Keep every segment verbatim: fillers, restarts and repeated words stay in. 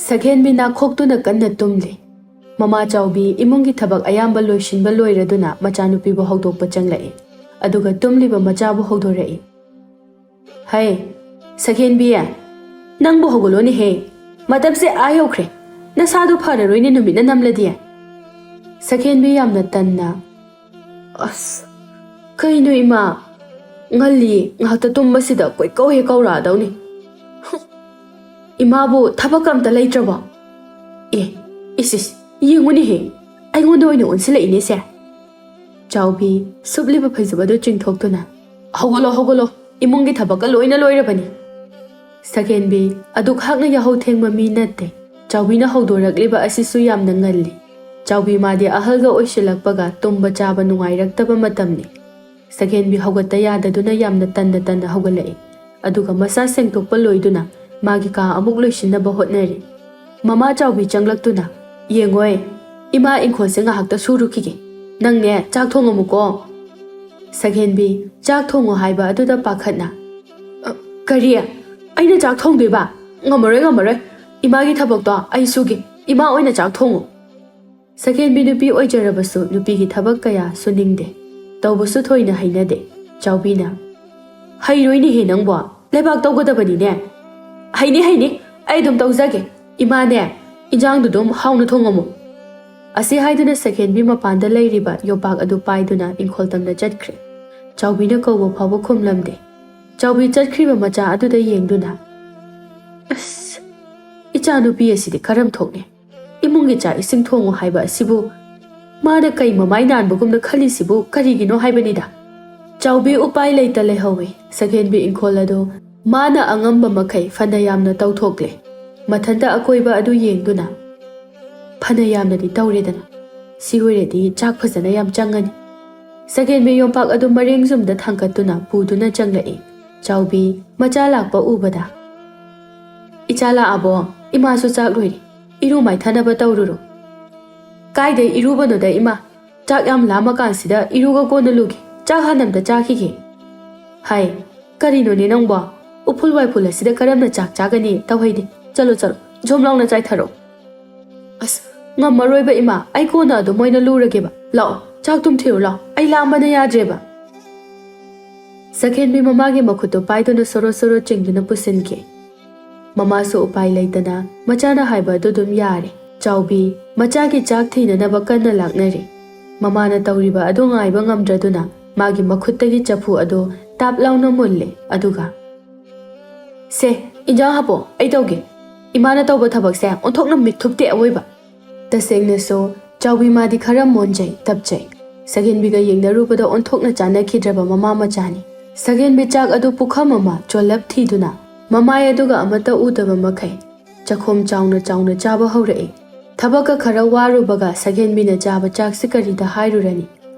ꯁꯛꯍꯦꯟꯕꯤ ꯅꯥꯈꯣꯛꯇꯨꯅ ꯀꯟꯅ ꯇꯨꯝꯂꯤ꯫ ꯃꯃꯥ ꯆꯥꯎꯕꯤ ꯏꯃꯨꯡꯒꯤ ꯊꯕꯛ ꯑꯌꯥꯝꯕ ꯂꯣꯏꯁꯤꯟꯕ ꯂꯣꯏꯔꯗꯨꯅ ꯃꯆꯥꯅꯨꯄꯤꯕꯨ ꯍꯧꯗꯣꯛꯄ ꯆꯪꯂꯛꯏ꯫ ꯑꯗꯨꯒ ꯇꯨꯝꯂꯤꯕ ꯃꯆꯥꯕꯨ ꯍꯧꯗꯣꯔꯛꯏ꯫ "ꯍꯩ, ꯁꯛꯍꯦꯟꯕꯤ, ꯅꯪꯕꯨ ꯍꯧꯒꯠꯂꯣꯅꯦꯍꯦ꯫ ꯃꯇꯝꯁꯦ ꯑꯥ ꯌꯧꯈ꯭ꯔꯦ꯫ ꯅꯁꯥꯗꯣ ꯐꯔꯔꯣꯏꯅꯦ ꯅꯨꯃꯤꯠꯅ ꯅꯝꯂꯗꯤ꯫" ꯁꯛꯍꯦꯟꯕꯤ ꯌꯥꯝꯅ ꯇꯟꯅ, "ꯑꯁ, ꯀꯩꯅꯣ ꯏꯃꯥ? ꯉꯜꯂꯤ, ꯉꯥꯏꯍꯥꯛꯇ ꯇꯨꯝꯕꯁꯤꯗ ꯀꯣꯏꯀꯧ ꯍꯦꯛ ꯀꯧꯔꯛꯑꯗꯧꯅꯤ꯫ ꯍꯨꯝ, ꯏꯃꯥꯕꯨ ꯊꯕꯛ ꯑꯝꯇ ꯂꯩꯇ꯭ꯔꯕꯣ? ꯑꯦ, ꯏꯁ ꯏꯁ, ꯌꯦꯡꯉꯨꯅꯦꯍꯦ, ꯑꯩꯉꯣꯟꯗ ꯑꯣꯏꯅ ꯑꯣꯟꯁꯤꯜꯂꯛꯏꯅꯦ ꯁꯦ꯫" ꯆꯥꯎꯕꯤ ꯁꯨꯞꯂꯤꯕ ꯐꯩꯖꯨꯞ ꯑꯗꯨ ꯆꯤꯡꯊꯣꯛꯇꯨꯅ, "ꯍꯧꯒꯠꯂꯣ, ꯍꯧꯒꯠꯂꯣ, ꯏꯃꯨꯡꯒꯤ ꯊꯕꯛꯀ ꯂꯣꯏꯅ ꯂꯣꯏꯔꯕꯅꯤ꯫" ꯁꯛꯍꯦꯟꯕꯤ ꯑꯗꯨꯛ ꯍꯥꯛꯅ ꯌꯥꯍꯧ ꯊꯦꯡꯕ ꯃꯤ ꯅꯠꯇꯦ꯫ ꯆꯥꯎꯕꯤꯅ ꯍꯧꯗꯣꯔꯛꯂꯤꯕ ꯑꯁꯤꯁꯨ ꯌꯥꯝꯅ ꯉꯜꯂꯤ꯫ ꯆꯥꯎꯕꯤ ꯃꯥꯗꯤ ꯑꯍꯜꯒ ꯑꯣꯏꯁꯤꯜꯂꯛꯄꯒ ꯇꯨꯝꯕ ꯆꯥꯕ ꯅꯨꯡꯉꯥꯏꯔꯛꯇꯕ ꯃꯇꯝꯅꯤ꯫ ꯁꯛꯍꯦꯟꯕꯤ ꯍꯧꯒꯠꯇ ꯌꯥꯗꯗꯨꯅ ꯌꯥꯝꯅ ꯇꯟꯅ ꯇꯟꯅ ꯍꯧꯒꯠꯂꯛꯏ꯫ ꯑꯗꯨꯒ ꯃꯁꯥ ꯁꯦꯡꯗꯣꯛꯄ ꯂꯣꯏꯗꯨꯅ ꯃꯥꯒꯤ ꯀꯥ ꯑꯃꯨꯛ ꯂꯣꯏꯁꯤꯟꯅꯕ ꯍꯣꯠꯅꯔꯤ꯫ ꯃꯃꯥ ꯆꯥꯎꯕꯤ ꯆꯪꯂꯛꯇꯨꯅ, "ꯌꯦꯡꯉꯣꯏ, ꯏꯃꯥ ꯏꯪꯈꯣꯜꯁꯦ ꯉꯥꯏꯍꯥꯛꯇ ꯁꯨꯔꯨꯈꯤꯒꯦ꯫ ꯅꯪꯅꯦ, ꯆꯥꯛ ꯊꯣꯡꯉꯝꯃꯨꯀꯣ꯫" ꯁꯛꯍꯦꯟꯕꯤ ꯆꯥꯛ ꯊꯣꯡꯉꯣ ꯍꯥꯏꯕ ꯑꯗꯨꯗ ꯄꯥꯈꯠꯅ, "ꯑ, ꯀꯔꯤ? ꯑꯩꯅ ꯆꯥꯛ ꯊꯣꯡꯗꯣꯏꯕ? ꯉꯝꯃꯔꯣꯏ, ꯉꯝꯃꯔꯣꯏ꯫ ꯏꯃꯥꯒꯤ ꯊꯕꯛꯇꯣ ꯑꯩ ꯁꯨꯒꯦ꯫ ꯏꯃꯥ ꯑꯣꯏꯅ ꯆꯥꯛ ꯊꯣꯡꯉꯨ꯫" ꯁꯛꯍꯦꯟꯕꯤ ꯅꯨꯄꯤ ꯑꯣꯏꯖꯔꯕꯁꯨ ꯅꯨꯄꯤꯒꯤ ꯊꯕꯛ ꯀꯌꯥ ꯁꯨꯅꯤꯡꯗꯦ꯫ ꯇꯧꯕꯁꯨ ꯊꯣꯏꯅ ꯍꯩꯅꯗꯦ꯫ ꯆꯥꯎꯕꯤꯅ, "ꯍꯩꯔꯣꯏꯅꯦꯍꯦ ꯅꯪꯕꯣ꯫ ꯂꯩꯕꯥꯛ ꯇꯧꯒꯗꯕꯅꯤꯅꯦ꯫" "ꯍꯩꯅꯤ, ꯍꯩꯅꯤ꯫ ꯑꯩ ꯑꯗꯨꯝ ꯇꯧꯖꯒꯦ꯫ ꯏꯃꯥꯅꯦ, ꯏꯟꯖꯥꯡꯗꯨ ꯑꯗꯨꯝ ꯍꯥꯎꯅ ꯊꯣꯡꯉꯝꯃꯨ꯫" ꯑꯁꯤ ꯍꯥꯏꯗꯨꯅ ꯁꯛꯍꯦꯟꯕꯤ ꯃꯄꯥꯟꯗ ꯂꯩꯔꯤꯕ ꯌꯣꯄꯥꯛ ꯑꯗꯨ ꯄꯥꯏꯗꯨꯅ ꯏꯪꯈꯣꯜ ꯇꯝꯅ ꯆꯠꯈ꯭ꯔꯦ꯫ ꯆꯥꯎꯕꯤꯅ ꯀꯧꯕ ꯐꯥꯎꯕ ꯈꯨꯝꯂꯝꯗꯦ꯫ ꯆꯥꯎꯕꯤ ꯆꯠꯈ꯭ꯔꯤꯕ ꯃꯆꯥ ꯑꯗꯨꯗ ꯌꯦꯡꯗꯨꯅ, "ꯑꯁ, ꯏꯆꯥꯅꯨꯄꯤ ꯑꯁꯤꯗꯤ ꯀꯔꯝ ꯊꯣꯛꯅꯤ? ꯏꯃꯨꯡꯒꯤ ꯆꯥꯛ ꯏꯁꯤꯡ ꯊꯣꯡꯉꯨ ꯍꯥꯏꯕ ꯑꯁꯤꯕꯨ ꯃꯥꯅ ꯀꯩ ꯃꯃꯥꯏ ꯅꯥꯟꯕꯒꯨꯝꯅ ꯈꯜꯂꯤꯁꯤꯕꯨ ꯀꯔꯤꯒꯤꯅꯣ ꯍꯥꯏꯕꯅꯤꯗ?" ꯆꯥꯎꯕꯤ ꯎꯄꯥꯏ ꯂꯩꯇ ꯂꯩꯍꯧꯋꯤ꯫ ꯁꯛꯍꯦꯟꯕꯤ ꯏꯪꯈꯣꯜ ꯑꯗꯨ ꯃꯥꯅ ꯑꯉꯝꯕ ꯃꯈꯩ ꯐꯅ ꯌꯥꯝꯅ ꯇꯧꯊꯣꯛꯂꯦ꯫ ꯃꯊꯟꯇ ꯑꯀꯣꯏꯕ ꯑꯗꯨ ꯌꯦꯡꯗꯨꯅ, "ꯐꯅ ꯌꯥꯝꯅꯗꯤ ꯇꯧꯔꯦꯗꯅ꯫ ꯁꯤ ꯑꯣꯏꯔꯗꯤ ꯆꯥꯛ ꯐꯖꯅ ꯌꯥꯝ ꯆꯪꯉꯅꯤ꯫" ꯁꯛꯍꯦꯟꯕꯤ ꯌꯣꯝꯄꯥꯛ ꯑꯗꯨ ꯃꯔꯦꯡ ꯌꯨꯝꯗ ꯊꯥꯡꯒꯠꯇꯨꯅ ꯄꯨꯗꯨꯅ ꯆꯪꯂꯛꯏ꯫ ꯆꯥꯎꯕꯤ ꯃꯆꯥ ꯂꯥꯛꯄ ꯎꯕꯗ, "ꯏꯆꯥ ꯂꯥꯛꯑꯕꯣ? ꯏꯃꯥꯁꯨ ꯆꯥꯛ ꯂꯣꯏꯔꯦ꯫ ꯏꯔꯨ ꯃꯥꯏꯊꯅꯕ ꯇꯧꯔꯨꯔꯣ꯫" "ꯀꯥꯏꯗꯩ ꯏꯔꯨꯕꯅꯣꯗ ꯏꯃꯥ? ꯆꯥꯛ ꯌꯥꯝ ꯂꯥꯝꯃꯀꯥꯟꯁꯤꯗ ꯏꯔꯨꯒ ꯀꯣꯟꯅ ꯂꯨꯒꯦ꯫ ꯆꯥꯛ ꯍꯥꯟꯅ ꯑꯝꯇ ꯆꯥꯈꯤꯒꯦ꯫" "ꯍꯥꯏ, ꯀꯔꯤꯅꯣꯅꯦ ꯅꯪꯕꯣ? ꯎꯐꯨꯜ ꯋꯥꯏꯐꯨꯜ ꯑꯁꯤꯗ ꯀꯔꯝꯅ ꯆꯥꯛ ꯆꯥꯒꯅꯤ? ꯇꯧꯍꯩꯗꯦ꯫ ꯆꯠꯂꯣ, ꯆꯠꯂꯣ, ꯖꯣꯝ ꯂꯥꯎꯅ ꯆꯥꯏꯊꯔꯣ꯫ ꯑꯁ, ꯉꯝꯃꯔꯣꯏꯕ ꯏꯃꯥ, ꯑꯩ ꯀꯣꯟꯅ ꯑꯗꯨꯝ ꯑꯣꯏꯅ ꯂꯨꯔꯒꯦꯕ꯫ ꯂꯥꯛꯑꯣ, ꯆꯥꯛ ꯇꯨꯝꯊꯤꯔꯨ ꯂꯥꯛꯑꯣ, ꯑꯩ ꯂꯥꯝꯕꯅ ꯌꯥꯗ꯭ꯔꯦꯕ꯫ ꯁꯈꯦꯟꯕꯤ ꯃꯃꯥꯒꯤ ꯃꯈꯨꯠꯇꯨ ꯄꯥꯏꯗꯨꯅ ꯁꯣꯔꯣ ꯁꯣꯔꯣ ꯆꯤꯡꯗꯨꯅ ꯄꯨꯁꯤꯟꯈꯤ꯫ ꯃꯃꯥꯁꯨ ꯎꯄꯥꯏ ꯂꯩꯇꯅ ꯃꯆꯥꯅ ꯍꯥꯏꯕ ꯑꯗꯨ ꯑꯗꯨꯝ ꯌꯥꯔꯦ꯫ ꯆꯥꯎꯕꯤ ꯃꯆꯥꯒꯤ ꯆꯥꯛ ꯊꯤꯅꯅꯕ ꯀꯟꯅ ꯂꯥꯛꯅꯔꯤ꯫ ꯃꯃꯥꯅ ꯇꯧꯔꯤꯕ ꯑꯗꯨ ꯉꯥꯏꯕ ꯉꯝꯗ꯭ꯔꯗꯨꯅ ꯃꯥꯒꯤ ꯃꯈꯨꯠꯇꯒꯤ ꯆꯐꯨ ꯑꯗꯨ ꯇꯥꯞ ꯂꯥꯎꯅ ꯃꯨꯜꯂꯦ, ꯑꯗꯨꯒ, "ꯁꯦ, ꯏꯟꯖꯥꯡ ꯍꯥꯞꯄꯣ, ꯑꯩ ꯇꯧꯒꯦ꯫ ꯏꯃꯥꯅ ꯇꯧꯕ ꯊꯕꯛꯁꯦ ꯑꯣꯟꯊꯣꯛꯅ ꯃꯤꯠ ꯊꯨꯞꯇꯦ ꯑꯑꯣꯏꯕ"꯫ ꯇꯁꯦꯡꯅꯁꯨ ꯆꯥꯎꯕꯤ ꯃꯥꯗꯤ ꯈꯔ ꯃꯣꯟꯖꯩ, ꯇꯞꯆꯩ꯫ ꯁꯒꯦꯟꯕꯤꯒ ꯌꯦꯡꯅꯔꯨꯕꯗ ꯑꯣꯟꯊꯣꯛꯅ ꯆꯥꯟꯅꯈꯤꯗ꯭ꯔꯕ ꯃꯃꯥ ꯃꯆꯥꯅꯤ꯫ ꯁꯒꯦꯟꯕꯤ ꯆꯥꯛ ꯑꯗꯨ ꯄꯨꯈꯝ ꯑꯃ ꯆꯣꯜꯂꯞ ꯊꯤꯗꯨꯅ ꯃꯃꯥꯏ ꯑꯗꯨꯒ ꯑꯃꯠꯇ ꯎꯗꯕ ꯃꯈꯩ ꯆꯈꯣꯝ ꯆꯥꯎꯅ ꯆꯥꯎꯅ ꯆꯥꯕ ꯍꯧꯔꯛꯏ꯫ ꯊꯕꯛꯀ ꯈꯔ ꯋꯥꯔꯨꯕꯒ ꯁꯒꯦꯟꯕꯤꯅ ꯆꯥꯕ ꯆꯥꯛꯁꯤ ꯀꯔꯤꯗ ꯍꯥꯏꯔꯨꯔꯅꯤ?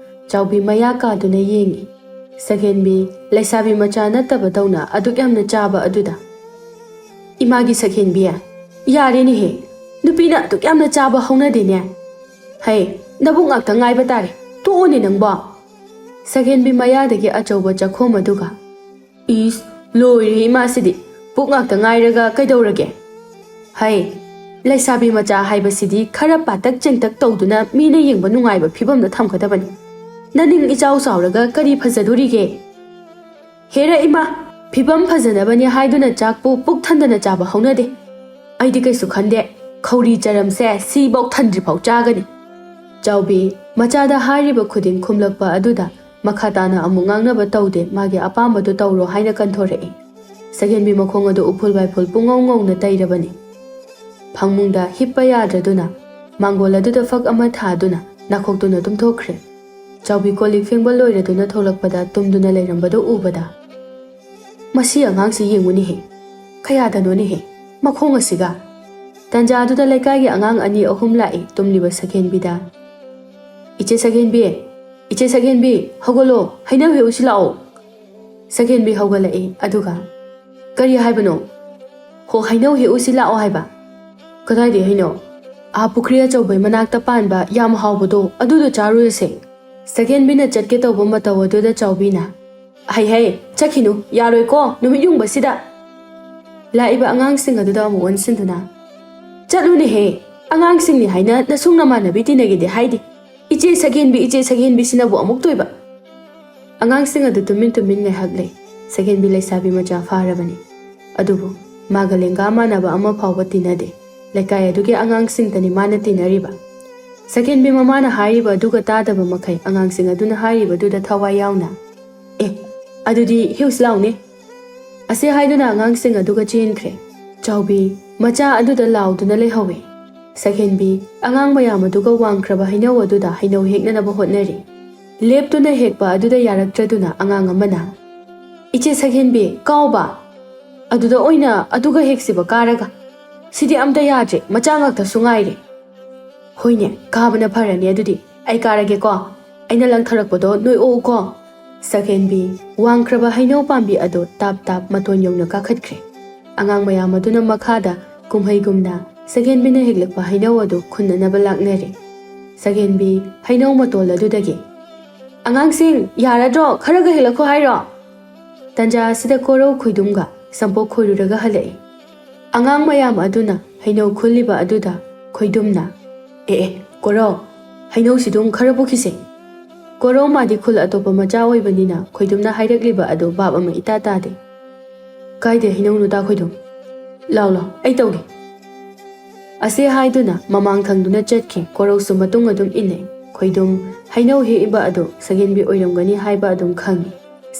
ꯆꯥꯎꯕꯤ ꯃꯌꯥ ꯀꯥꯗꯨꯅ ꯌꯦꯡꯉꯤ꯫ ꯁꯒꯦꯟꯕꯤ ꯂꯩꯁꯥꯕꯤ ꯃꯆꯥ ꯅꯠꯇꯕꯗꯧꯅ ꯑꯗꯨꯛ ꯌꯥꯝꯅ ꯆꯥꯕ ꯑꯗꯨꯗ, "ꯏꯃꯥꯒꯤ ꯁꯒꯦꯟꯕꯤ, ꯌꯥꯔꯦꯅꯦꯍꯦ, ꯅꯨꯄꯤꯅ ꯑꯗꯨꯛ ꯌꯥꯝꯅ ꯆꯥꯕ ꯍꯧꯅꯗꯦꯅꯦ꯫ ꯍꯩ, ꯅꯕꯨꯛ ꯉꯥꯛꯇ ꯉꯥꯏꯕ ꯇꯥꯔꯦ, ꯇꯣꯛꯑꯣꯅꯦ ꯅꯪꯕꯣ"꯫ ꯁꯒꯦꯟꯕꯤ ꯃꯌꯥꯗꯒꯤ ꯑꯆꯧꯕ ꯆꯈꯣꯝ ꯑꯗꯨꯒ, "ꯏꯁ, ꯂꯣꯏꯔꯦ ꯏꯃꯥꯁꯤꯗꯤ, ꯄꯨꯛ ꯉꯥꯛꯇ ꯉꯥꯏꯔꯒ ꯀꯩꯗꯧꯔꯒꯦ? ꯍꯩ, ꯂꯩꯁꯥꯕꯤ ꯃꯆꯥ ꯍꯥꯏꯕꯁꯤꯗꯤ ꯈꯔ ꯄꯥꯇꯛ ꯆꯦꯡꯇꯛ ꯇꯧꯗꯨꯅ ꯃꯤꯅ ꯌꯦꯡꯕ ꯅꯨꯡꯉꯥꯏꯕ ꯐꯤꯕꯝꯗ ꯊꯝꯒꯗꯕꯅꯤ꯫ ꯅꯅꯤꯡ ꯏꯆꯥꯎ ꯆꯥꯎꯔꯒ ꯀꯔꯤ ꯐꯖꯗꯣꯔꯤꯒꯦ? ꯍꯦꯔ ꯏꯃꯥ, ꯐꯤꯕꯝ ꯐꯖꯅꯕꯅꯤ ꯍꯥꯏꯗꯨꯅ ꯆꯥꯛꯄꯨ ꯄꯨꯛ ꯊꯟꯗꯅ ꯆꯥꯕ ꯍꯧꯅꯗꯦ꯫ ꯑꯩꯗꯤ ꯀꯩꯁꯨ ꯈꯟꯗꯦ, ꯈꯧꯔꯤ ꯆꯔꯝꯁꯦ ꯁꯤꯐꯥꯎ ꯊꯟꯗ꯭ꯔꯤꯐꯥꯎ ꯆꯥꯒꯅꯤ"꯫ ꯆꯥꯎꯕꯤ ꯃꯆꯥꯗ ꯍꯥꯏꯔꯤꯕ ꯈꯨꯗꯤꯡ ꯈꯨꯝꯂꯛꯄ ꯑꯗꯨꯗ ꯃꯈꯥ ꯇꯥꯅ ꯑꯃꯨꯛ ꯉꯥꯡꯅꯕ ꯇꯧꯗꯦ, ꯃꯥꯒꯤ ꯑꯄꯥꯝꯕꯗꯨ ꯇꯧꯔꯣ ꯍꯥꯏꯅ ꯀꯟꯊꯣꯔꯛꯏ꯫ ꯁꯒꯦꯟꯕꯤ ꯃꯈꯣꯡ ꯑꯗꯨ ꯎꯐꯨꯜ ꯋꯥꯏꯐꯨꯜ ꯄꯨꯡꯉꯧ ꯉꯧꯅ ꯇꯩꯔꯕꯅꯤ꯫ ꯐꯪꯃꯨꯡꯗ ꯍꯤꯞꯄ ꯌꯥꯗ꯭ꯔꯗꯨꯅ ꯃꯥꯡꯒꯣꯜ ꯑꯗꯨꯗ ꯐꯛ ꯑꯃ ꯊꯥꯗꯨꯅ ꯅꯥꯈꯣꯛꯇꯨꯅ ꯇꯨꯝꯊꯣꯛꯈ꯭ꯔꯦ꯫ ꯆꯥꯎꯕꯤ ꯀꯣꯜ ꯂꯤꯛ ꯐꯦꯡꯕ ꯂꯣꯏꯔꯗꯨꯅ ꯊꯣꯛꯂꯛꯄꯗ ꯇꯨꯝꯗꯨꯅ ꯂꯩꯔꯝꯕꯗꯨ ꯎꯕꯗ, "ꯃꯁꯤ ꯑꯉꯥꯡꯁꯤ ꯌꯦꯡꯉꯨꯅꯦꯍꯦ, ꯀꯌꯥꯗꯅꯣꯅꯦꯍꯦ, ꯃꯈꯣꯡ ꯑꯁꯤꯒ!" ꯇꯟꯖꯥꯗꯨꯗ ꯂꯩꯀꯥꯏꯒꯤ ꯑꯉꯥꯡ ꯑꯅꯤ ꯑꯍꯨꯝ ꯂꯥꯛꯏ ꯇꯨꯝꯂꯤꯕ ꯁꯒꯦꯟꯕꯤꯗ꯫ "ꯏꯆꯦ ꯁꯒꯦꯟꯕꯤ, ꯏꯆꯦ ꯁꯒꯦꯟꯕꯤ, ꯍꯧꯒꯠꯂꯣ, ꯍꯩꯅꯧ ꯍꯦꯛꯎꯁꯤ ꯂꯥꯛꯑꯣ"꯫ ꯁꯒꯦꯟꯕꯤ ꯍꯧꯒꯠꯂꯛꯏ, ꯑꯗꯨꯒ, "ꯀꯔꯤ ꯍꯥꯏꯕꯅꯣ?" "ꯍꯣ, ꯍꯩꯅꯧ ꯍꯦꯛꯎꯁꯤ ꯂꯥꯛꯑꯣ ꯍꯥꯏꯕ"꯫ "ꯀꯗꯥꯏꯗꯩ ꯍꯩꯅꯧ?" "ꯑꯥ, ꯄꯨꯈ꯭ꯔꯤ ꯑꯆꯧꯕꯩ ꯃꯅꯥꯛꯇ ꯄꯥꯟꯕ ꯌꯥꯝ ꯍꯥꯎꯕꯗꯣ, ꯑꯗꯨꯗꯣ ꯆꯥꯔꯨꯔꯁꯦ"꯫ ꯁꯒꯦꯟꯕꯤꯅ ꯆꯠꯀꯦ ꯇꯧꯕ ꯃꯇꯧ ꯑꯗꯨꯗ ꯆꯥꯎꯕꯤꯅ, "ꯍꯩ ꯍꯩ, ꯆꯠꯈꯤꯅꯨ, ꯌꯥꯔꯣꯏꯀꯣ, ꯅꯨꯃꯤꯠ ꯌꯨꯡꯕꯁꯤꯗ"꯫ ꯂꯥꯛꯏꯕ ꯑꯉꯥꯡꯁꯤꯡ ꯑꯗꯨꯗ ꯑꯃꯨꯛ ꯑꯣꯟꯁꯤꯟꯗꯨꯅ, "ꯆꯠꯂꯨꯅꯦꯍꯦ, ꯑꯉꯥꯡꯁꯤꯡꯅꯤ ꯍꯥꯏꯅ ꯅꯁꯨꯡ ꯅꯃꯥꯟꯅꯕꯤ ꯇꯤꯟꯅꯒꯦꯗꯤ ꯍꯥꯏꯗꯦ꯫ ꯏꯆꯦ ꯁꯒꯦꯟꯕꯤ, ꯏꯆꯦ ꯁꯒꯦꯟꯕꯤꯁꯤꯅꯕꯨ ꯑꯃꯨꯛ ꯇꯣꯏꯕ!" ꯑꯉꯥꯡꯁꯤꯡ ꯑꯗꯨ ꯇꯨꯃꯤꯟ ꯇꯨꯃꯤꯟ ꯉꯥꯏꯍꯥꯛ ꯂꯩ꯫ ꯁꯒꯦꯟꯕꯤ ꯂꯩꯁꯥꯕꯤ ꯃꯆꯥ ꯐꯥꯔꯕꯅꯤ꯫ ꯑꯗꯨꯕꯨ ꯃꯥꯒ ꯂꯦꯡꯒꯥ ꯃꯥꯟꯅꯕ ꯑꯃ ꯐꯥꯎꯕ ꯇꯤꯟꯅꯗꯦ꯫ ꯂꯩꯀꯥꯏ ꯑꯗꯨꯒꯤ ꯑꯉꯥꯡꯁꯤꯡꯇꯅꯤ ꯃꯥꯅ ꯇꯤꯟꯅꯔꯤꯕ꯫ ꯁꯒꯦꯟꯕꯤ ꯃꯃꯥꯅ ꯍꯥꯏꯔꯤꯕ ꯑꯗꯨꯒ ꯇꯥꯗꯕ ꯃꯈꯩ ꯑꯉꯥꯡꯁꯤꯡ ꯑꯗꯨꯅ ꯍꯥꯏꯔꯤꯕꯗꯨꯗ ꯊꯋꯥꯏ ꯌꯥꯎꯅ, "ꯑꯦ, ꯑꯗꯨꯗꯤ ꯍꯤꯎꯁ ꯂꯥꯎꯅꯦ!" ꯑꯁꯤ ꯍꯥꯏꯗꯨꯅ ꯑꯉꯥꯡꯁꯤꯡ ꯑꯗꯨꯒ ꯆꯦꯟꯈ꯭ꯔꯦ꯫ ꯆꯥꯎꯕꯤ ꯃꯆꯥ ꯑꯗꯨꯗ ꯂꯥꯎꯗꯨꯅ ꯂꯩꯍꯧꯋꯦ꯫ ꯁꯒꯦꯟꯕꯤ ꯑꯉꯥꯡ ꯃꯌꯥꯝ ꯑꯗꯨꯒ ꯋꯥꯡꯈ꯭ꯔꯕ ꯍꯩꯅꯧ ꯑꯗꯨꯗ ꯍꯩꯅꯧ ꯍꯦꯛꯅꯅꯕ ꯍꯣꯠꯅꯔꯤ꯫ ꯂꯦꯞꯇꯨꯅ ꯍꯦꯛꯄ ꯑꯗꯨꯗ ꯌꯥꯔꯛꯇ꯭ꯔꯗꯨꯅ ꯑꯉꯥꯡ ꯑꯃꯅ, "ꯏꯆꯦ ꯁꯒꯦꯟꯕꯤ, ꯀꯥꯎꯕ! ꯑꯗꯨꯗ ꯑꯣꯏꯅ ꯑꯗꯨꯒ ꯍꯦꯛꯁꯤꯕ ꯀꯥꯔꯒ꯫ ꯁꯤꯗꯤ ꯑꯝꯇ ꯌꯥꯗ꯭ꯔꯦ, ꯃꯆꯥ ꯉꯥꯛꯇꯁꯨ ꯉꯥꯏꯔꯦ꯫" "ꯍꯣꯏꯅꯦ, ꯀꯥꯕꯅ ꯐꯔꯅꯤ꯫ ꯑꯗꯨꯗꯤ ꯑꯩ ꯀꯥꯔꯒꯦꯀꯣ꯫ ꯑꯩꯅ ꯂꯪꯊꯔꯛꯄꯗꯣ ꯅꯣꯏ ꯑꯣꯛꯎꯀꯣ꯫" ꯁꯒꯦꯟꯕꯤ ꯋꯥꯡꯈ꯭ꯔꯕ ꯍꯩꯅꯧ ꯄꯥꯝꯕꯤ ꯑꯗꯨ ꯇꯥꯞ ꯇꯥꯞ ꯃꯇꯣꯟ ꯌꯧꯅ ꯀꯥꯈꯠꯈ꯭ꯔꯦ꯫ ꯑꯉꯥꯡ ꯃꯌꯥꯝ ꯑꯗꯨꯅ ꯃꯈꯥꯗ ꯀꯨꯝꯍꯩꯒꯨꯝꯅ ꯁꯒꯦꯟꯕꯤꯅ ꯍꯦꯛꯂꯛꯄ ꯍꯩꯅꯧ ꯑꯗꯨ ꯈꯨꯟꯅꯅꯕ ꯂꯥꯛꯅꯔꯦ꯫ ꯁꯒꯦꯟꯕꯤ ꯍꯩꯅꯧ ꯃꯇꯣꯜ ꯑꯗꯨꯗꯒꯤ, "ꯑꯉꯥꯡꯁꯤꯡ, ꯌꯥꯔꯗ꯭ꯔꯣ? ꯈꯔꯒ ꯍꯦꯛꯂꯛꯈꯣ ꯍꯥꯏꯔꯣ?" ꯇꯟꯖꯥ ꯑꯁꯤꯗ ꯀꯣꯔꯧ ꯈꯣꯏꯗꯨꯝꯒ ꯁꯝꯄꯣꯛ ꯈꯣꯏꯔꯨꯔꯒ ꯍꯜꯂꯛꯏ꯫ ꯑꯉꯥꯡ ꯃꯌꯥꯝ ꯑꯗꯨꯅ ꯍꯩꯅꯧ ꯈꯨꯜꯂꯤꯕ ꯑꯗꯨꯗ ꯈꯣꯏꯗꯨꯝꯅ, "ꯑꯦ ꯑꯦ, ꯀꯣꯔꯧ, ꯍꯩꯅꯧꯁꯤꯗꯨꯝ ꯈꯔ ꯄꯨꯈꯤꯁꯦ꯫" ꯀꯣꯔꯧ ꯃꯥꯗꯤ ꯈꯨꯜ ꯑꯇꯣꯞꯄ ꯃꯆꯥ ꯑꯣꯏꯕꯅꯤꯅ ꯈꯣꯏꯗꯨꯝꯅ ꯍꯥꯏꯔꯛꯂꯤꯕ ꯑꯗꯨ ꯚꯥꯞ ꯑꯃ ꯏꯇꯥ ꯇꯥꯗꯦ꯫ "ꯀꯥꯏꯗꯦ ꯍꯩꯅꯧꯅꯣ ꯇꯥ ꯈꯣꯏꯗꯨꯝ꯫ ꯂꯥꯎ ꯂꯥꯎ, ꯑꯩ ꯇꯧꯒꯦ꯫" ꯑꯁꯤ ꯍꯥꯏꯗꯨꯅ ꯃꯃꯥꯡ ꯊꯪꯗꯨꯅ ꯆꯠꯈꯤ꯫ ꯀꯣꯔꯧꯁꯨ ꯃꯇꯨꯡ ꯑꯗꯨꯝ ꯏꯟꯅꯩ꯫ ꯈꯣꯏꯗꯨꯝ ꯍꯩꯅꯧ ꯍꯦꯛꯏꯕ ꯑꯗꯨ ꯁꯒꯦꯟꯕꯤ ꯑꯣꯏꯔꯝꯒꯅꯤ ꯍꯥꯏꯕ ꯑꯗꯨꯝ ꯈꯪꯏ꯫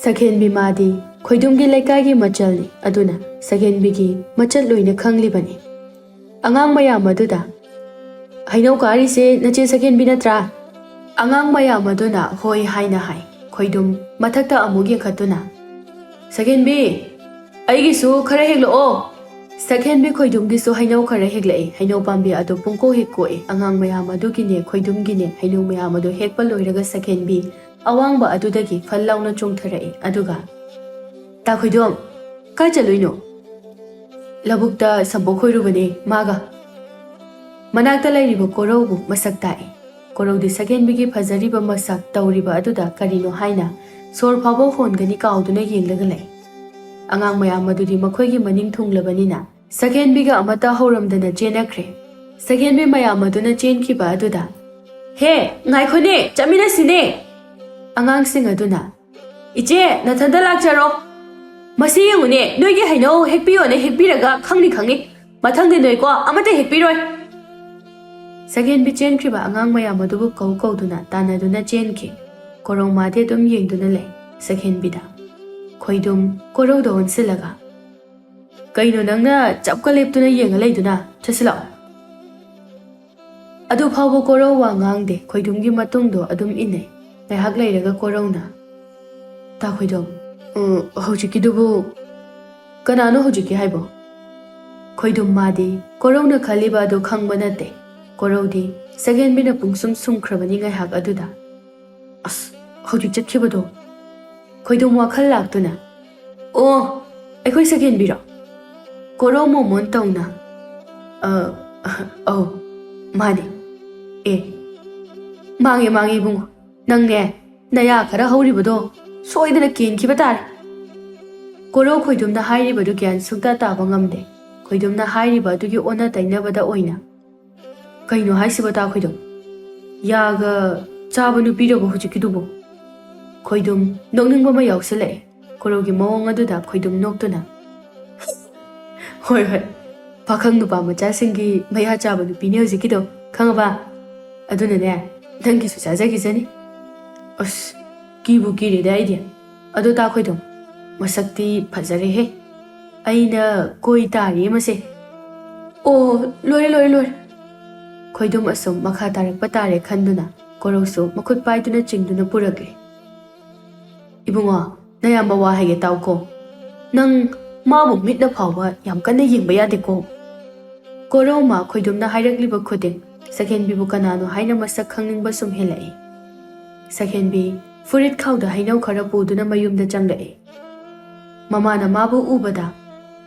ꯁꯒꯦꯟꯕꯤ ꯃꯥꯗꯤ ꯈꯣꯏꯗꯨꯝꯒꯤ ꯂꯩꯀꯥꯏꯒꯤ ꯃꯆꯜꯅꯤ, ꯑꯗꯨꯅ ꯁꯒꯦꯟꯕꯤꯒꯤ ꯃꯆꯠ ꯂꯣꯏꯅ ꯈꯪꯂꯤꯕꯅꯤ꯫ ꯑꯉꯥꯡ ꯃꯌꯥꯝ ꯑꯗꯨꯗ, "ꯍꯩꯅꯧ ꯀꯥꯔꯤꯁꯦ ꯅꯆꯦ ꯁꯒꯦꯟꯕꯤ ꯅꯠꯇ꯭ꯔꯥ?" ꯑꯉꯥꯡ ꯃꯌꯥꯝ ꯑꯗꯨꯅ "ꯍꯣꯏ" ꯍꯥꯏꯅ ꯍꯥꯏ꯫ ꯈꯣꯏꯗꯨꯝ ꯃꯊꯛꯇ ꯑꯃꯨꯛ ꯌꯦꯡꯈꯠꯇꯨꯅ, "ꯁꯒꯦꯟꯕꯤ, ꯑꯩꯒꯤꯁꯨ ꯈꯔ ꯍꯦꯛꯂꯛꯑꯣ꯫" ꯁꯒꯦꯟꯕꯤ ꯈꯣꯏꯗꯨꯝꯒꯤꯁꯨ ꯍꯩꯅꯧ ꯈꯔ ꯍꯦꯛꯂꯛꯏ꯫ ꯍꯩꯅꯧ ꯄꯥꯝꯕꯤ ꯑꯗꯨ ꯄꯨꯡꯀꯣꯛ ꯍꯦꯛ ꯀꯣꯛꯏ꯫ ꯑꯉꯥꯡ ꯃꯌꯥꯝ ꯑꯗꯨꯒꯤꯅꯦ ꯈꯣꯏꯗꯨꯝꯒꯤꯅꯦ ꯍꯩꯅꯧ ꯃꯌꯥꯝ ꯑꯗꯨ ꯍꯦꯛꯄ ꯂꯣꯏꯔꯒ ꯁꯒꯦꯟꯕꯤ ꯑꯋꯥꯡꯕ ꯑꯗꯨꯗꯒꯤ ꯐꯜ ꯂꯥꯎꯅ ꯆꯣꯡꯊꯔꯛꯏ꯫ ꯑꯗꯨꯒ, "ꯇꯥ ꯈꯣꯏꯗꯨꯝ, ꯀꯥꯏ ꯆꯠꯂꯨꯏꯅꯣ?" "ꯂꯧꯕꯨꯛꯇ ꯁꯝꯄꯣꯛ ꯈꯣꯏꯔꯨꯕꯅꯦ ꯃꯥꯒ꯫" ꯃꯅꯥꯛꯇ ꯂꯩꯔꯤꯕ ꯀꯣꯔꯧꯕꯨ ꯃꯁꯛ ꯇꯥꯛꯏ꯫ ꯀꯣꯔꯧꯗꯤ ꯁꯒꯦꯟꯕꯤꯒꯤ ꯐꯖꯔꯤꯕ ꯃꯁꯛ ꯇꯧꯔꯤꯕ ꯑꯗꯨꯗ ꯀꯔꯤꯅꯣ ꯍꯥꯏꯅ ꯁꯣꯔ ꯐꯥꯎꯕ ꯍꯣꯟꯒꯅꯤ ꯀꯥꯎꯗꯨꯅ ꯌꯦꯡꯂꯒ ꯂꯩ꯫ ꯑꯉꯥꯡ ꯃꯌꯥꯝ ꯑꯗꯨꯗꯤ ꯃꯈꯣꯏꯒꯤ ꯃꯅꯤꯡ ꯊꯨꯡꯂꯕꯅꯤꯅ ꯁꯛꯍꯦꯟꯕꯤꯒ ꯑꯃꯠꯇ ꯍꯧꯔꯝꯗꯅ ꯆꯦꯟꯅꯈ꯭ꯔꯦ꯫ ꯁꯛꯍꯦꯟꯕꯤ ꯃꯌꯥꯝ ꯑꯗꯨꯅ ꯆꯦꯟꯈꯤꯕ ꯑꯗꯨꯗ, "ꯍꯦ, ꯉꯥꯏꯈꯣꯅꯦ, ꯆꯠꯃꯤꯟꯅꯁꯤꯅꯦ!" ꯑꯉꯥꯡꯁꯤꯡ ꯑꯗꯨꯅ, "ꯏꯆꯦ, ꯅꯊꯟꯇ ꯂꯥꯛꯆꯔꯣ꯫ ꯃꯁꯤ ꯌꯦꯡꯉꯨꯅꯦ, ꯅꯣꯏꯒꯤ ꯍꯩꯅꯧ ꯍꯦꯛꯄꯤꯌꯣꯅ ꯍꯦꯛꯄꯤꯔꯒ ꯈꯪꯅꯤ ꯈꯪꯉꯤ꯫ ꯃꯊꯪꯗꯤ ꯅꯣꯏꯀꯣ ꯑꯃꯠꯇ ꯍꯦꯛꯄꯤꯔꯣꯏ꯫" ꯁꯛꯍꯦꯟꯕꯤ ꯆꯦꯟꯈ꯭ꯔꯤꯕ ꯑꯉꯥꯡ ꯃꯌꯥꯝ ꯑꯗꯨꯕꯨ ꯀꯧ ꯀꯧꯗꯨꯅ ꯇꯥꯟꯅꯗꯨꯅ ꯆꯦꯟꯈꯤ꯫ ꯀꯣꯔꯧꯃꯥꯗꯤ ꯑꯗꯨꯝ ꯌꯦꯡꯗꯨꯅ ꯂꯩ ꯁꯛꯍꯦꯟꯕꯤꯗ꯫ ꯈꯣꯏꯗꯨꯝ ꯀꯣꯔꯧꯗ ꯑꯣꯟꯁꯤꯜꯂꯒ, "ꯀꯩꯅꯣ ꯅꯪꯅ ꯆꯞꯀ ꯂꯦꯞꯇꯨꯅ ꯌꯦꯡꯉ ꯂꯩꯗꯨꯅ? ꯆꯠꯁꯤꯜꯂꯛꯑꯣ꯫" ꯑꯗꯨ ꯐꯥꯎꯕ ꯀꯣꯔꯧ ꯋꯥ ꯉꯥꯡꯗꯦ, ꯈꯣꯏꯗꯨꯝꯒꯤ ꯃꯇꯨꯡꯗꯣ ꯑꯗꯨꯝ ꯏꯟꯅꯩ꯫ ꯉꯥꯏꯍꯥꯛ ꯂꯩꯔꯒ ꯀꯣꯔꯧꯅ, "ꯇꯥ ꯈꯣꯏꯗꯨꯝ, ꯎꯝ, ꯍꯧꯖꯤꯛꯀꯤꯗꯨꯕꯨ ꯀꯅꯥꯅꯣ ꯍꯧꯖꯤꯛꯀꯤ ꯍꯥꯏꯕꯣ?" ꯈꯣꯏꯗꯨꯝ ꯃꯥꯗꯤ ꯀꯣꯔꯧꯅ ꯈꯜꯂꯤꯕ ꯑꯗꯨ ꯈꯪꯕ ꯅꯠꯇꯦ꯫ ꯀꯣꯔꯧꯗꯤ ꯁꯛꯍꯦꯟꯕꯤꯅ ꯄꯨꯡꯁꯨꯝ ꯁꯨꯝꯈ꯭ꯔꯕꯅꯤ ꯉꯥꯏꯍꯥꯛ ꯑꯗꯨꯗ꯫ "ꯑꯁ, ꯍꯧꯖꯤꯛ ꯆꯠꯈꯤꯕꯗꯣ?" ꯈꯣꯏꯗꯨꯝ ꯋꯥꯈꯜ ꯂꯥꯛꯇꯨꯅ, "ꯑꯣ, ꯑꯩꯈꯣꯏ ꯁꯛꯍꯦꯟꯕꯤꯔꯣ?" ꯀꯣꯔꯧ ꯃꯣꯃꯣꯟ ꯇꯧꯅ, "ꯑ, ꯑꯧ, ꯃꯥꯅꯦ꯫ ꯑꯦ, ꯃꯥꯡꯉꯦ, ꯃꯥꯡꯉꯦ ꯏꯕꯨꯡꯉꯣ꯫ ꯅꯪꯅꯦ, ꯅꯌꯥ ꯈꯔ ꯍꯧꯔꯤꯕꯗꯣ ꯁꯣꯏꯗꯅ ꯀꯦꯟꯈꯤꯕ ꯇꯥꯔꯦ꯫" ꯀꯣꯔꯧ ꯈꯣꯏꯗꯨꯝꯅ ꯍꯥꯏꯔꯤꯕꯗꯨ ꯒ꯭ꯌꯥꯟ ꯁꯨꯡꯇꯥ ꯇꯥꯕ ꯉꯝꯗꯦ꯫ ꯈꯣꯏꯗꯨꯝꯅ ꯍꯥꯏꯔꯤꯕ ꯑꯗꯨꯒꯤ ꯑꯣꯟꯅ ꯇꯩꯅꯕꯗ ꯑꯣꯏꯅ, "ꯀꯩꯅꯣ ꯍꯥꯏꯁꯤꯕꯣ, ꯇꯥ ꯈꯣꯏꯗꯨꯝ? ꯌꯥꯒ ꯆꯥꯕ ꯅꯨꯄꯤꯔꯕꯣ ꯍꯧꯖꯤꯛꯀꯤꯗꯨꯕꯣ?" ꯈꯣꯏꯗꯨꯝ ꯅꯣꯛꯅꯤꯡꯕ ꯑꯃ ꯌꯥꯎꯁꯤꯜꯂꯛꯑꯦ꯫ ꯀꯣꯔꯧꯒꯤ ꯃꯑꯣꯡ ꯑꯗꯨꯗ ꯈꯣꯏꯗꯨꯝ ꯅꯣꯛꯇꯨꯅ, "ꯍꯣꯏ, ꯍꯣꯏ, ꯄꯥꯈꯪ ꯅꯨꯄꯥ ꯃꯆꯥꯁꯤꯡꯒꯤ ꯃꯌꯥ ꯆꯥꯕ ꯅꯨꯄꯤꯅꯦ ꯍꯧꯖꯤꯛꯀꯤꯗꯣ, ꯈꯪꯉꯕ? ꯑꯗꯨꯅꯅꯦ, ꯅꯪꯒꯤꯁꯨ ꯆꯥꯖꯈꯤꯖꯅꯤ꯫" ꯑꯁ, ꯀꯤꯕꯨ ꯀꯤꯔꯦꯗ ꯑꯩꯗꯤ꯫ ꯑꯗꯣ ꯇꯥ ꯈꯣꯏꯗꯨꯝ, ꯃꯁꯛꯇꯤ ꯐꯖꯔꯦꯍꯦ꯫ ꯑꯩꯅ ꯀꯣꯏ ꯇꯥꯔꯦ ꯃꯁꯦ꯫ ꯑꯣ, ꯂꯣꯏꯔꯦ, ꯂꯣꯏꯔꯦ, ꯂꯣꯏꯔꯦ꯫ ꯈꯣꯏꯗꯨꯝ ꯑꯁꯨꯝ ꯃꯈꯥ ꯇꯥꯔꯛꯄ ꯇꯥꯔꯦ ꯈꯟꯗꯨꯅ ꯀꯣꯔꯧꯁꯨ ꯃꯈꯨꯠ ꯄꯥꯏꯗꯨꯅ ꯆꯤꯡꯗꯨꯅ ꯄꯨꯔꯛꯂꯦ꯫ "ꯏꯕꯨꯡꯉꯣ, ꯅꯌꯥꯝꯕ ꯋꯥ ꯍꯥꯏꯒꯦ ꯇꯥꯎꯀꯣ꯫ ꯅꯪ ꯃꯥꯕꯨ ꯃꯤꯠꯅ ꯐꯥꯎꯕ ꯌꯥꯝ ꯀꯟꯅ ꯌꯦꯡꯕ ꯌꯥꯗꯦꯀꯣ꯫" ꯀꯣꯔꯧꯃ ꯈꯣꯏꯗꯨꯝꯅ ꯍꯥꯏꯔꯛꯂꯤꯕ ꯈꯨꯗꯤꯡ ꯁꯛꯍꯦꯟꯕꯤꯕꯨ ꯀꯅꯥꯅꯣ ꯍꯥꯏꯅ ꯃꯁꯛ ꯈꯪꯅꯤꯡꯕ ꯁꯨꯝ ꯍꯦꯜꯂꯛꯏ꯫ ꯁꯛꯍꯦꯟꯕꯤ ꯐꯨꯔꯤꯠ ꯈꯥꯎꯗ ꯍꯩꯅꯧ ꯈꯔ ꯄꯨꯗꯨꯅ ꯃꯌꯨꯝꯗ ꯆꯪꯂꯛꯏ꯫ ꯃꯃꯥꯅ ꯃꯥꯕꯨ ꯎꯕꯗ,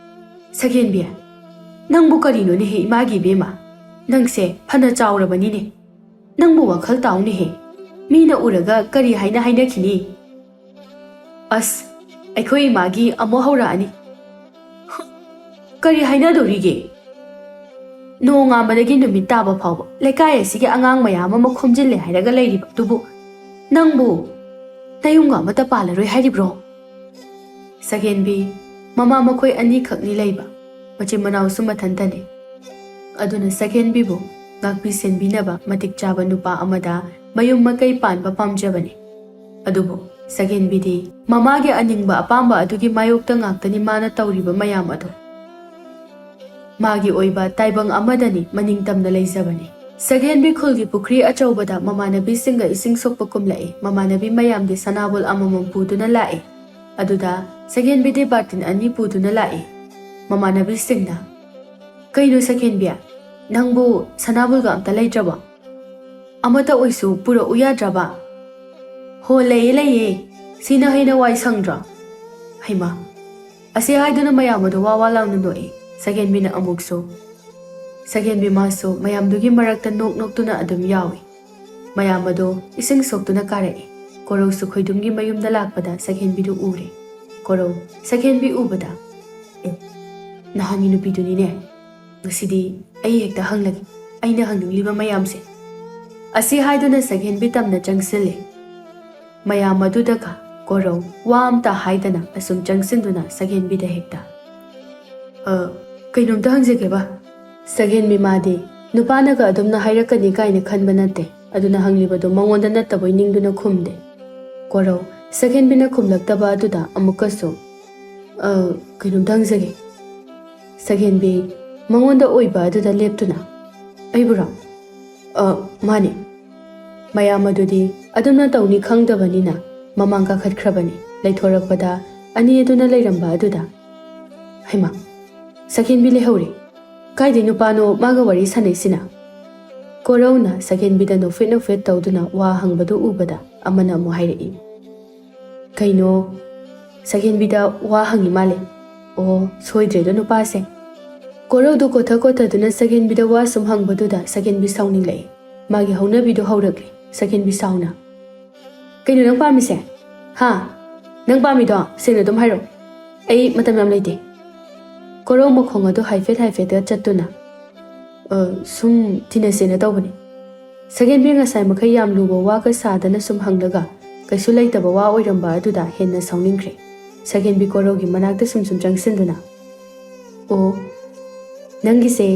"ꯁꯛꯍꯦꯟꯕꯤ, ꯅꯪꯕꯨ ꯀꯔꯤꯅꯣꯅꯦꯍꯦ ꯏꯃꯥꯒꯤ ꯏꯕꯦꯝꯃ? ꯅꯪꯁꯦ ꯐꯅ ꯆꯥꯎꯔꯕꯅꯤꯅꯦ꯫ ꯅꯪꯕꯨ ꯋꯥꯈꯜ ꯇꯥꯎꯅꯦꯍꯦ꯫ ꯃꯤꯅ ꯎꯔꯒ ꯀꯔꯤ ꯍꯥꯏꯅ ꯍꯥꯏꯅꯈꯤꯅꯤ?" ꯑꯁ, ꯑꯩꯈꯣꯏ ꯏꯃꯥꯒꯤ ꯑꯃꯨꯛ ꯍꯧꯔꯛꯑꯅꯤ꯫ ꯀꯔꯤ ꯍꯥꯏꯅꯗꯣꯔꯤꯒꯦ? ꯅꯣꯡꯉꯥꯟꯕꯗꯒꯤ ꯅꯨꯃꯤꯠ ꯇꯥꯕ ꯐꯥꯎꯕ ꯂꯩꯀꯥꯏ ꯑꯁꯤꯒꯤ ꯑꯉꯥꯡ ꯃꯌꯥꯝ ꯑꯃ ꯈꯣꯝꯖꯤꯜꯂꯦ ꯍꯥꯏꯔꯒ ꯂꯩꯔꯤꯕ ꯑꯗꯨꯕꯨ ꯅꯪꯕꯨ ꯅꯌꯨꯝꯒ ꯑꯃꯠꯇ ꯄꯥꯜꯂꯔꯣꯏ ꯍꯥꯏꯔꯤꯕ꯭ꯔꯣ? ꯁꯒꯦꯟꯕꯤ, ꯃꯃꯥ ꯃꯈꯣꯏ ꯑꯅꯤꯈꯛꯅꯤ ꯂꯩꯕ, ꯃꯆꯤꯟ ꯃꯅꯥꯎꯁꯨ ꯃꯊꯟꯇꯅꯤ꯫ ꯑꯗꯨꯅ ꯁꯒꯦꯟꯕꯤꯕꯨ ꯉꯥꯛꯄꯤ ꯁꯦꯟꯕꯤꯅꯕ ꯃꯇꯤꯛ ꯆꯥꯕ ꯅꯨꯄꯥ ꯑꯃꯗ ꯃꯌꯨꯝ ꯃꯀꯩ ꯄꯥꯟꯕ ꯄꯥꯝꯖꯕꯅꯤ꯫ ꯑꯗꯨꯕꯨ ꯁꯒꯦꯟꯕꯤꯗꯤ ꯃꯃꯥꯒꯤ ꯑꯅꯤꯡꯕ ꯑꯄꯥꯝꯕ ꯑꯗꯨꯒꯤ ꯃꯥꯌꯣꯛꯇ ꯉꯥꯛꯇꯅꯤ ꯃꯥꯅ ꯇꯧꯔꯤꯕ ꯃꯌꯥꯝ ꯑꯗꯨ꯫ ꯃꯥꯒꯤ ꯑꯣꯏꯕ ꯇꯥꯏꯕꯪ ꯑꯃꯗꯅꯤ ꯃꯅꯤꯡ ꯇꯝꯅ ꯂꯩꯖꯕꯅꯤ꯫ ꯁꯒꯦꯟꯕꯤ ꯈꯨꯜꯒꯤ ꯄꯨꯈ꯭ꯔꯤ ꯑꯆꯧꯕꯗ ꯃꯃꯥꯟꯅꯕꯤꯁꯤꯡꯒ ꯏꯁꯤꯡ ꯁꯣꯛꯄ ꯀꯨꯝꯂꯛꯏ꯫ ꯃꯃꯥꯟꯅꯕꯤ ꯃꯌꯥꯝꯗꯤ ꯁꯅꯥꯕꯨꯜ ꯑꯃꯃꯝ ꯄꯨꯗꯨꯅ ꯂꯥꯛꯏ꯫ ꯑꯗꯨꯗ ꯁꯒꯦꯟꯕꯤꯗꯤ ꯕꯥꯔꯇꯤꯟ ꯑꯅꯤ ꯄꯨꯗꯨꯅ ꯂꯥꯛꯏ꯫ ꯃꯃꯥꯟꯅꯕꯤꯁꯤꯡꯅ, "ꯀꯩꯅꯣ ꯁꯒꯦꯟꯕꯤ, ꯅꯪꯕꯨ ꯁꯅꯥꯕꯨꯜꯒ ꯑꯝꯇ ꯂꯩꯇ꯭ꯔꯕꯣ? ꯑꯃꯠꯇ ꯑꯣꯏꯁꯨ ꯄꯨꯔꯛꯎ ꯌꯥꯗ꯭ꯔꯕ?" "ꯍꯣ, ꯂꯩꯌꯦ, ꯂꯩꯌꯦ꯫ ꯁꯤꯅ ꯍꯦꯟꯅ ꯋꯥꯏ ꯁꯪꯗ꯭ꯔꯣ?" ꯍꯩꯃꯥ! ꯑꯁꯤ ꯍꯥꯏꯗꯨꯅ ꯃꯌꯥꯝ ꯑꯗꯨ ꯋꯥ ꯋꯥ ꯂꯥꯎꯅ ꯅꯣꯛꯏ꯫ ꯁꯒꯦꯟꯕꯤꯅ ꯑꯃꯨꯛꯁꯨ, ꯁꯒꯦꯟꯕꯤ ꯃꯥꯁꯨ ꯃꯌꯥꯝꯗꯨꯒꯤ ꯃꯔꯛꯇ ꯅꯣꯛ ꯅꯣꯛꯇꯨꯅ ꯑꯗꯨꯝ ꯌꯥꯎꯏ꯫ ꯃꯌꯥꯝ ꯑꯗꯨ ꯏꯁꯤꯡ ꯁꯣꯛꯇꯨꯅ ꯀꯥꯔꯛꯏ꯫ ꯀꯣꯔꯧꯁꯨ ꯈꯣꯏꯗꯨꯝꯒꯤ ꯃꯌꯨꯝꯗ ꯂꯥꯛꯄꯗ ꯁꯒꯦꯟꯕꯤꯗꯨ ꯎꯔꯦ꯫ ꯀꯣꯔꯧ ꯁꯒꯦꯟꯕꯤ ꯎꯕꯗ, "ꯑꯦ, ꯅꯍꯥꯟꯒꯤ ꯅꯨꯄꯤꯗꯨꯅꯤꯅꯦ꯫ ꯉꯁꯤꯗꯤ ꯑꯩ ꯍꯦꯛꯇ ꯍꯪꯂꯒꯦ, ꯑꯩꯅ ꯍꯪꯅꯤꯡꯂꯤꯕ ꯃꯌꯥꯝꯁꯦ꯫" ꯑꯁꯤ ꯍꯥꯏꯗꯨꯅ ꯁꯒꯦꯟꯕꯤ ꯇꯝꯅ ꯆꯪꯁꯤꯜꯂꯦ꯫ ꯃꯌꯥꯝ ꯑꯗꯨꯗꯒ ꯀꯣꯔꯧ ꯋꯥ ꯑꯝꯇ ꯍꯥꯏꯗꯅ ꯑꯁꯨꯝ ꯆꯪꯁꯤꯟꯗꯨꯅ ꯁꯒꯦꯟꯕꯤꯗ ꯍꯦꯛꯇ, "ꯑ, ꯀꯩꯅꯣꯝꯇ ꯍꯪꯖꯒꯦꯕ?" ꯁꯒꯦꯟꯕꯤ ꯃꯥꯗꯤ ꯅꯨꯄꯥꯅꯒ ꯑꯗꯨꯝꯅ ꯍꯥꯏꯔꯛꯀꯅꯤ ꯀꯥꯏꯅ ꯈꯟꯕ ꯅꯠꯇꯦ, ꯑꯗꯨꯅ ꯍꯪꯂꯤꯕꯗꯨ ꯃꯉꯣꯟꯗ ꯅꯠꯇꯕꯣꯏ ꯅꯤꯡꯗꯨꯅ ꯈꯨꯝꯗꯦ꯫ ꯀꯣꯔꯧ ꯁꯒꯦꯟꯕꯤꯅ ꯈꯨꯝꯂꯛꯇꯕ ꯑꯗꯨꯗ ꯑꯃꯨꯛꯀꯁꯨ, "ꯑ, ꯀꯩꯅꯣꯝꯇ ꯍꯪꯖꯒꯦ?" ꯁꯒꯦꯟꯕꯤ ꯃꯉꯣꯟꯗ ꯑꯣꯏꯕ ꯑꯗꯨꯗ ꯂꯦꯞꯇꯨꯅ, "ꯑꯩꯕꯨꯔꯣ? ꯑ, ꯃꯥꯅꯦ꯫" ꯃꯌꯥꯝ ꯑꯗꯨꯗꯤ ꯑꯗꯨꯝꯅ ꯇꯧꯅꯤ ꯈꯪꯗꯕꯅꯤꯅ ꯃꯃꯥꯡ ꯀꯥꯈꯠꯈ꯭ꯔꯕꯅꯤ꯫ ꯂꯩꯊꯣꯔꯛꯄꯗ ꯑꯅꯤ ꯑꯗꯨꯅ ꯂꯩꯔꯝꯕ ꯑꯗꯨꯗ, "ꯍꯩꯃꯥ, ꯁꯒꯦꯟꯕꯤ ꯂꯩꯍꯧꯔꯦ꯫ ꯀꯥꯏꯗꯩ ꯅꯨꯄꯥꯅꯣ ꯃꯥꯒ ꯋꯥꯔꯤ ꯁꯥꯟꯅꯩꯁꯤꯅ?" ꯀꯣꯔꯧꯅ ꯁꯒꯦꯟꯕꯤꯗ ꯅꯣꯛꯐꯦꯠ ꯅꯣꯛꯐꯦꯠ ꯇꯧꯗꯨꯅ ꯋꯥ ꯍꯪꯕꯗꯨ ꯎꯕꯗ ꯑꯃꯅ ꯑꯃꯨꯛ ꯍꯥꯏꯔꯛꯏ, "ꯀꯩꯅꯣ, ꯁꯒꯦꯟꯕꯤꯗ ꯋꯥ ꯍꯪꯉꯤ ꯃꯥꯜꯂꯦ꯫ ꯑꯣ, ꯁꯣꯏꯗ꯭ꯔꯦꯗꯣ ꯅꯨꯄꯥꯁꯦ꯫" ꯀꯣꯔꯧꯗꯨ ꯀꯣꯊ ꯀꯣꯊꯗꯨꯅ ꯁꯒꯦꯟꯕꯤꯗ ꯋꯥ ꯁꯨꯝ ꯍꯪꯕꯗꯨꯗ ꯁꯒꯦꯟꯕꯤ ꯁꯥꯎꯅꯤꯡꯂꯛꯏ꯫ ꯃꯥꯒꯤ ꯍꯧꯅꯕꯤꯗꯨ ꯍꯧꯔꯛꯂꯤ꯫ ꯁꯒꯦꯟꯕꯤ ꯁꯥꯎꯅ, "ꯀꯩꯅꯣ ꯅꯪ ꯄꯥꯝꯃꯤꯁꯦ? ꯍꯥ? ꯅꯪ ꯄꯥꯝꯃꯤꯗꯣ ꯁꯦꯡꯅ ꯑꯗꯨꯝ ꯍꯥꯏꯔꯛꯑꯣ꯫ ꯑꯩ ꯃꯇꯝ ꯌꯥꯝ ꯂꯩꯇꯦ꯫" ꯀꯣꯔꯧ ꯃꯈꯣꯡ ꯑꯗꯨ ꯍꯥꯏꯐꯦꯠ ꯍꯥꯏꯐꯦꯠꯇ ꯆꯠꯇꯨꯅ, "ꯑ, ꯁꯨꯝ ꯇꯤꯟꯅꯁꯦꯅ ꯇꯧꯕꯅꯤ꯫" ꯁꯒꯦꯟꯕꯤ ꯉꯁꯥꯏ ꯃꯈꯩ ꯌꯥꯝ ꯂꯨꯕ ꯋꯥꯒ ꯁꯥꯗꯅ ꯁꯨꯝ ꯍꯪꯂꯒ ꯀꯩꯁꯨ ꯂꯩꯇꯕ ꯋꯥ ꯑꯣꯏꯔꯝꯕ ꯑꯗꯨꯗ ꯍꯦꯟꯅ ꯁꯥꯎꯅꯤꯡꯈ꯭ꯔꯦ꯫ ꯁꯒꯦꯟꯕꯤ ꯀꯣꯔꯧꯒꯤ ꯃꯅꯥꯛꯇ ꯁꯨꯝ ꯁꯨꯝ ꯆꯪꯁꯤꯟꯗꯨꯅ, "ꯑꯣ, ꯅꯪꯒꯤꯁꯦ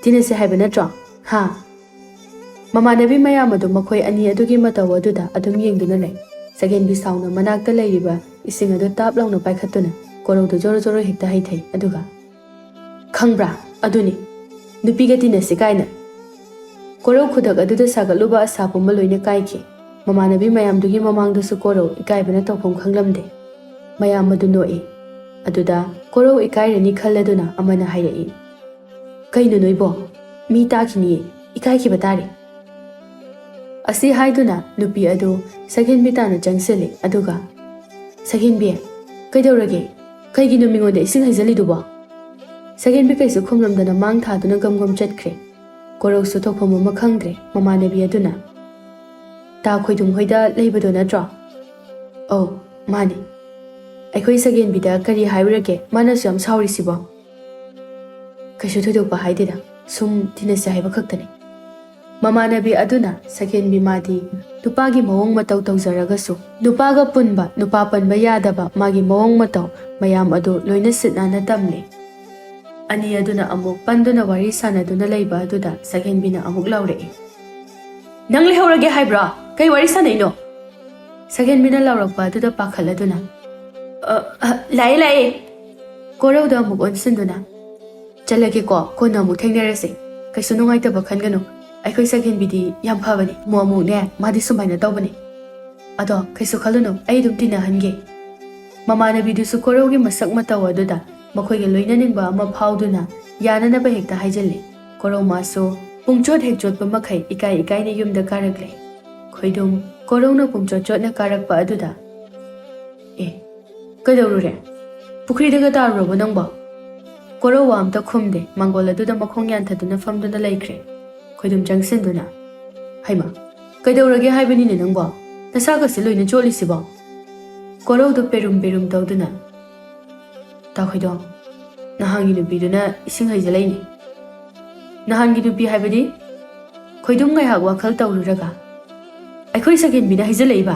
ꯇꯤꯟꯅꯁꯦ ꯍꯥꯏꯕ ꯅꯠꯇ꯭ꯔꯣ? ꯍꯥ?" ꯃꯃꯥꯟꯅꯕꯤ ꯃꯌꯥꯝ ꯑꯗꯨ ꯃꯈꯣꯏ ꯑꯅꯤ ꯑꯗꯨꯒꯤ ꯃꯇꯧ ꯑꯗꯨꯗ ꯑꯗꯨꯝ ꯌꯦꯡꯗꯨꯅ ꯂꯩ꯫ ꯁꯒꯦꯟꯕꯤ ꯁꯥꯎꯅ ꯃꯅꯥꯛꯇ ꯂꯩꯔꯤꯕ ꯏꯁꯤꯡ ꯑꯗꯨ ꯇꯥꯞ ꯂꯥꯎꯅ ꯄꯥꯏꯈꯠꯇꯨꯅ ꯀꯣꯔꯧꯗ ꯖꯣꯔꯣ ꯖꯣꯔꯣ ꯍꯦꯛꯇ ꯍꯩꯊꯩ꯫ ꯑꯗꯨꯒ, "ꯈꯪꯕ꯭ꯔꯥ? ꯑꯗꯨꯅꯤ, ꯅꯨꯄꯤꯒ ꯇꯤꯟꯅꯁꯤ ꯀꯥꯏꯅ꯫" ꯀꯣꯔꯧ ꯈꯨꯗꯛ ꯑꯗꯨꯗ ꯁꯥꯒꯠꯂꯨꯕ ꯑꯁꯥ ꯄꯨꯝꯕ ꯂꯣꯏꯅ ꯀꯥꯏꯈꯤ꯫ ꯃꯃꯥꯟꯅꯕꯤ ꯃꯌꯥꯝꯗꯨꯒꯤ ꯃꯃꯥꯡꯗꯁꯨ ꯀꯣꯔꯧ ꯏꯀꯥꯏꯕꯅ ꯇꯧꯐꯝ ꯈꯪꯂꯝꯗꯦ꯫ ꯃꯌꯥꯝ ꯑꯗꯨ ꯅꯣꯛꯏ꯫ ꯑꯗꯨꯗ ꯀꯣꯔꯧ ꯏꯀꯥꯏꯔꯅꯤ ꯈꯜꯂꯗꯨꯅ ꯑꯃꯅ ꯍꯥꯏꯔꯛꯏ, "ꯀꯩꯅꯣ ꯅꯣꯏꯕꯣ? ꯃꯤ ꯇꯥꯈꯤꯅꯤꯌꯦ, ꯏꯀꯥꯏꯈꯤꯕ ꯇꯥꯔꯦ꯫" ꯑꯁꯤ ꯍꯥꯏꯗꯨꯅ ꯅꯨꯄꯤ ꯑꯗꯨ ꯁꯒꯦꯟꯕꯤ ꯇꯥꯅ ꯆꯪꯁꯤꯜꯂꯤ꯫ ꯑꯗꯨꯒ, "ꯁꯒꯦꯟꯕꯤ, ꯀꯩꯗꯧꯔꯒꯦ? ꯀꯩꯒꯤꯅꯣ ꯃꯤꯉꯣꯟꯗ ꯏꯁꯤꯡ ꯍꯩꯖꯜꯂꯤꯗꯨꯕꯣ?" ꯁꯒꯦꯟꯕꯤ ꯀꯩꯁꯨ ꯈꯨꯝꯂꯝꯗꯅ ꯃꯥꯡ ꯊꯥꯗꯨꯅ ꯒꯝ ꯒꯝ ꯆꯠꯈ꯭ꯔꯦ꯫ ꯀꯣꯔꯧꯁꯨ ꯊꯣꯛꯐꯝ ꯑꯃ ꯈꯪꯗ꯭ꯔꯦ꯫ ꯃꯃꯥꯟꯅꯕꯤ ꯑꯗꯨꯅ, "ꯇꯥ ꯈꯣꯏꯗꯨꯝ ꯍꯣꯏꯗ ꯂꯩꯕꯗꯣ ꯅꯠꯇ꯭ꯔꯣ?" "ꯑꯧ, ꯃꯥꯅꯤ꯫" "ꯑꯩꯈꯣꯏ ꯁꯒꯦꯟꯕꯤꯗ ꯀꯔꯤ ꯍꯥꯏꯔꯨꯔꯒꯦ? ꯃꯥꯅꯁꯨ ꯌꯥꯝ ꯁꯥꯎꯔꯤꯁꯤꯕꯣ?" "ꯀꯩꯁꯨ ꯊꯣꯏꯗꯣꯛꯄ ꯍꯥꯏꯗꯦꯗ, ꯁꯨꯝ ꯇꯤꯟꯅꯁꯦ ꯍꯥꯏꯕ ꯈꯛꯇꯅꯤ꯫" ꯃꯃꯥꯟꯅꯕꯤ ꯑꯗꯨꯅ ꯁꯒꯦꯟꯕꯤ ꯃꯥꯗꯤ ꯅꯨꯄꯥꯒꯤ ꯃꯑꯣꯡ ꯃꯇꯧ ꯇꯧꯖꯔꯒꯁꯨ ꯅꯨꯄꯥꯒ ꯄꯨꯟꯕ, ꯅꯨꯄꯥ ꯄꯟꯕ ꯌꯥꯗꯕ ꯃꯥꯒꯤ ꯃꯑꯣꯡ ꯃꯇꯧ ꯃꯌꯥꯝ ꯑꯗꯨ ꯂꯣꯏꯅ ꯁꯤꯠ ꯅꯥꯟꯅ ꯇꯝꯂꯦ꯫ ꯑꯅꯤ ꯑꯗꯨꯅ ꯑꯃꯨꯛ ꯄꯟꯗꯨꯅ ꯋꯥꯔꯤ ꯁꯥꯟꯅꯗꯨꯅ ꯂꯩꯕ ꯑꯗꯨꯗ ꯁꯒꯦꯟꯕꯤꯅ ꯑꯃꯨꯛ ꯂꯥꯎꯔꯛꯏ, "ꯅꯪ ꯂꯩꯍꯧꯔꯒꯦ ꯍꯥꯏꯕ꯭ꯔꯣ? ꯀꯩ ꯋꯥꯔꯤ ꯁꯥꯟꯅꯩꯅꯣ?" ꯁꯒꯦꯟꯕꯤꯅ ꯂꯥꯎꯔꯛꯄ ꯑꯗꯨꯗ ꯄꯥꯈꯠꯂꯗꯨꯅ, "ꯑ, ꯑ, ꯂꯥꯛꯑꯦ, ꯂꯥꯛꯑꯦ꯫" ꯀꯣꯔꯧꯗ ꯑꯃꯨꯛ ꯑꯣꯟꯁꯤꯟꯗꯨꯅ, "ꯆꯠꯂꯒꯦꯀꯣ, ꯀꯣꯟꯅ ꯑꯃꯨꯛ ꯊꯦꯡꯅꯔꯁꯦ꯫ ꯀꯩꯁꯨ ꯅꯨꯡꯉꯥꯏꯇꯕ ꯈꯟꯒꯅꯨ꯫ ꯑꯩꯈꯣꯏ ꯁꯒꯦꯟꯕꯤꯗꯤ ꯌꯥꯝ ꯐꯕꯅꯤ꯫ ꯑꯃꯨꯛ ꯑꯃꯨꯛꯅꯦ, ꯃꯥꯗꯤ ꯁꯨꯃꯥꯏꯅ ꯇꯧꯕꯅꯤ꯫ ꯑꯗꯣ ꯀꯩꯁꯨ ꯈꯜꯂꯨꯅꯨ, ꯑꯩ ꯑꯗꯨꯝ ꯇꯤꯟꯅꯍꯟꯒꯦ꯫" ꯃꯃꯥꯟꯅꯕꯤꯗꯨꯁꯨ ꯀꯣꯔꯧꯒꯤ ꯃꯁꯛ ꯃꯇꯧ ꯑꯗꯨꯗ ꯃꯈꯣꯏꯒ ꯂꯣꯏꯅꯅꯤꯡꯕ ꯑꯃ ꯐꯥꯎꯗꯨꯅ ꯌꯥꯅꯅꯕ ꯍꯦꯛꯇ ꯍꯥꯏꯖꯤꯜꯂꯦ꯫ ꯀꯣꯔꯧ ꯃꯥꯁꯨ ꯄꯨꯡꯆꯣꯠ ꯍꯦꯛ ꯆꯣꯠꯄ ꯃꯈꯩ ꯏꯀꯥꯏ ꯏꯀꯥꯏꯅ ꯌꯨꯝꯗ ꯀꯥꯔꯛꯂꯦ꯫ ꯈꯣꯏꯗꯨꯝ ꯀꯣꯔꯧꯅ ꯄꯨꯡꯆꯣꯠ ꯆꯣꯠꯅ ꯀꯥꯔꯛꯄ ꯑꯗꯨꯗ, "ꯑꯦ, ꯀꯩꯗꯧꯔꯨꯔꯦ? ꯄꯨꯈ꯭ꯔꯤꯗꯒ ꯇꯥꯔꯨꯔꯕꯣ ꯅꯪꯕꯣ?" ꯀꯣꯔꯧ ꯋꯥ ꯑꯝꯇ ꯈꯨꯝꯗꯦ꯫ ꯃꯥꯡꯒꯣꯜ ꯑꯗꯨꯗ ꯃꯈꯣꯡ ꯌꯥꯟꯊꯗꯨꯅ ꯐꯝꯗꯨꯅ ꯂꯩꯈ꯭ꯔꯦ꯫ ꯈꯣꯏꯗꯨꯝ ꯆꯪꯁꯤꯟꯗꯨꯅ, "ꯍꯩꯃꯥ, ꯀꯩꯗꯧꯔꯒꯦ ꯍꯥꯏꯕꯅꯤꯅꯦ ꯅꯪꯕꯣ? ꯅꯁꯥꯒꯁꯦ ꯂꯣꯏꯅ ꯆꯣꯠꯂꯤꯁꯤꯕꯣ?" ꯀꯣꯔꯧꯗꯨ ꯄꯦꯔꯨꯝ ꯄꯦꯔꯨꯝ ꯇꯧꯗꯨꯅ, "ꯇꯥ ꯈꯣꯏꯗꯣꯝ, ꯅꯍꯥꯟꯒꯤ ꯅꯨꯄꯤꯗꯨꯅ ꯏꯁꯤꯡ ꯍꯩꯖꯤꯜꯂꯛꯏꯅꯦ꯫ ꯅꯍꯥꯟꯒꯤ ꯅꯨꯄꯤ ꯍꯥꯏꯕꯗꯤ? ꯈꯣꯏꯗꯨꯝ ꯉꯥꯏꯍꯥꯛ ꯋꯥꯈꯜ ꯇꯧꯔꯨꯔꯒ, "ꯑꯩꯈꯣꯏ ꯁꯒꯦꯟꯕꯤꯅ ꯍꯩꯖꯤꯜꯂꯛꯏꯕ?"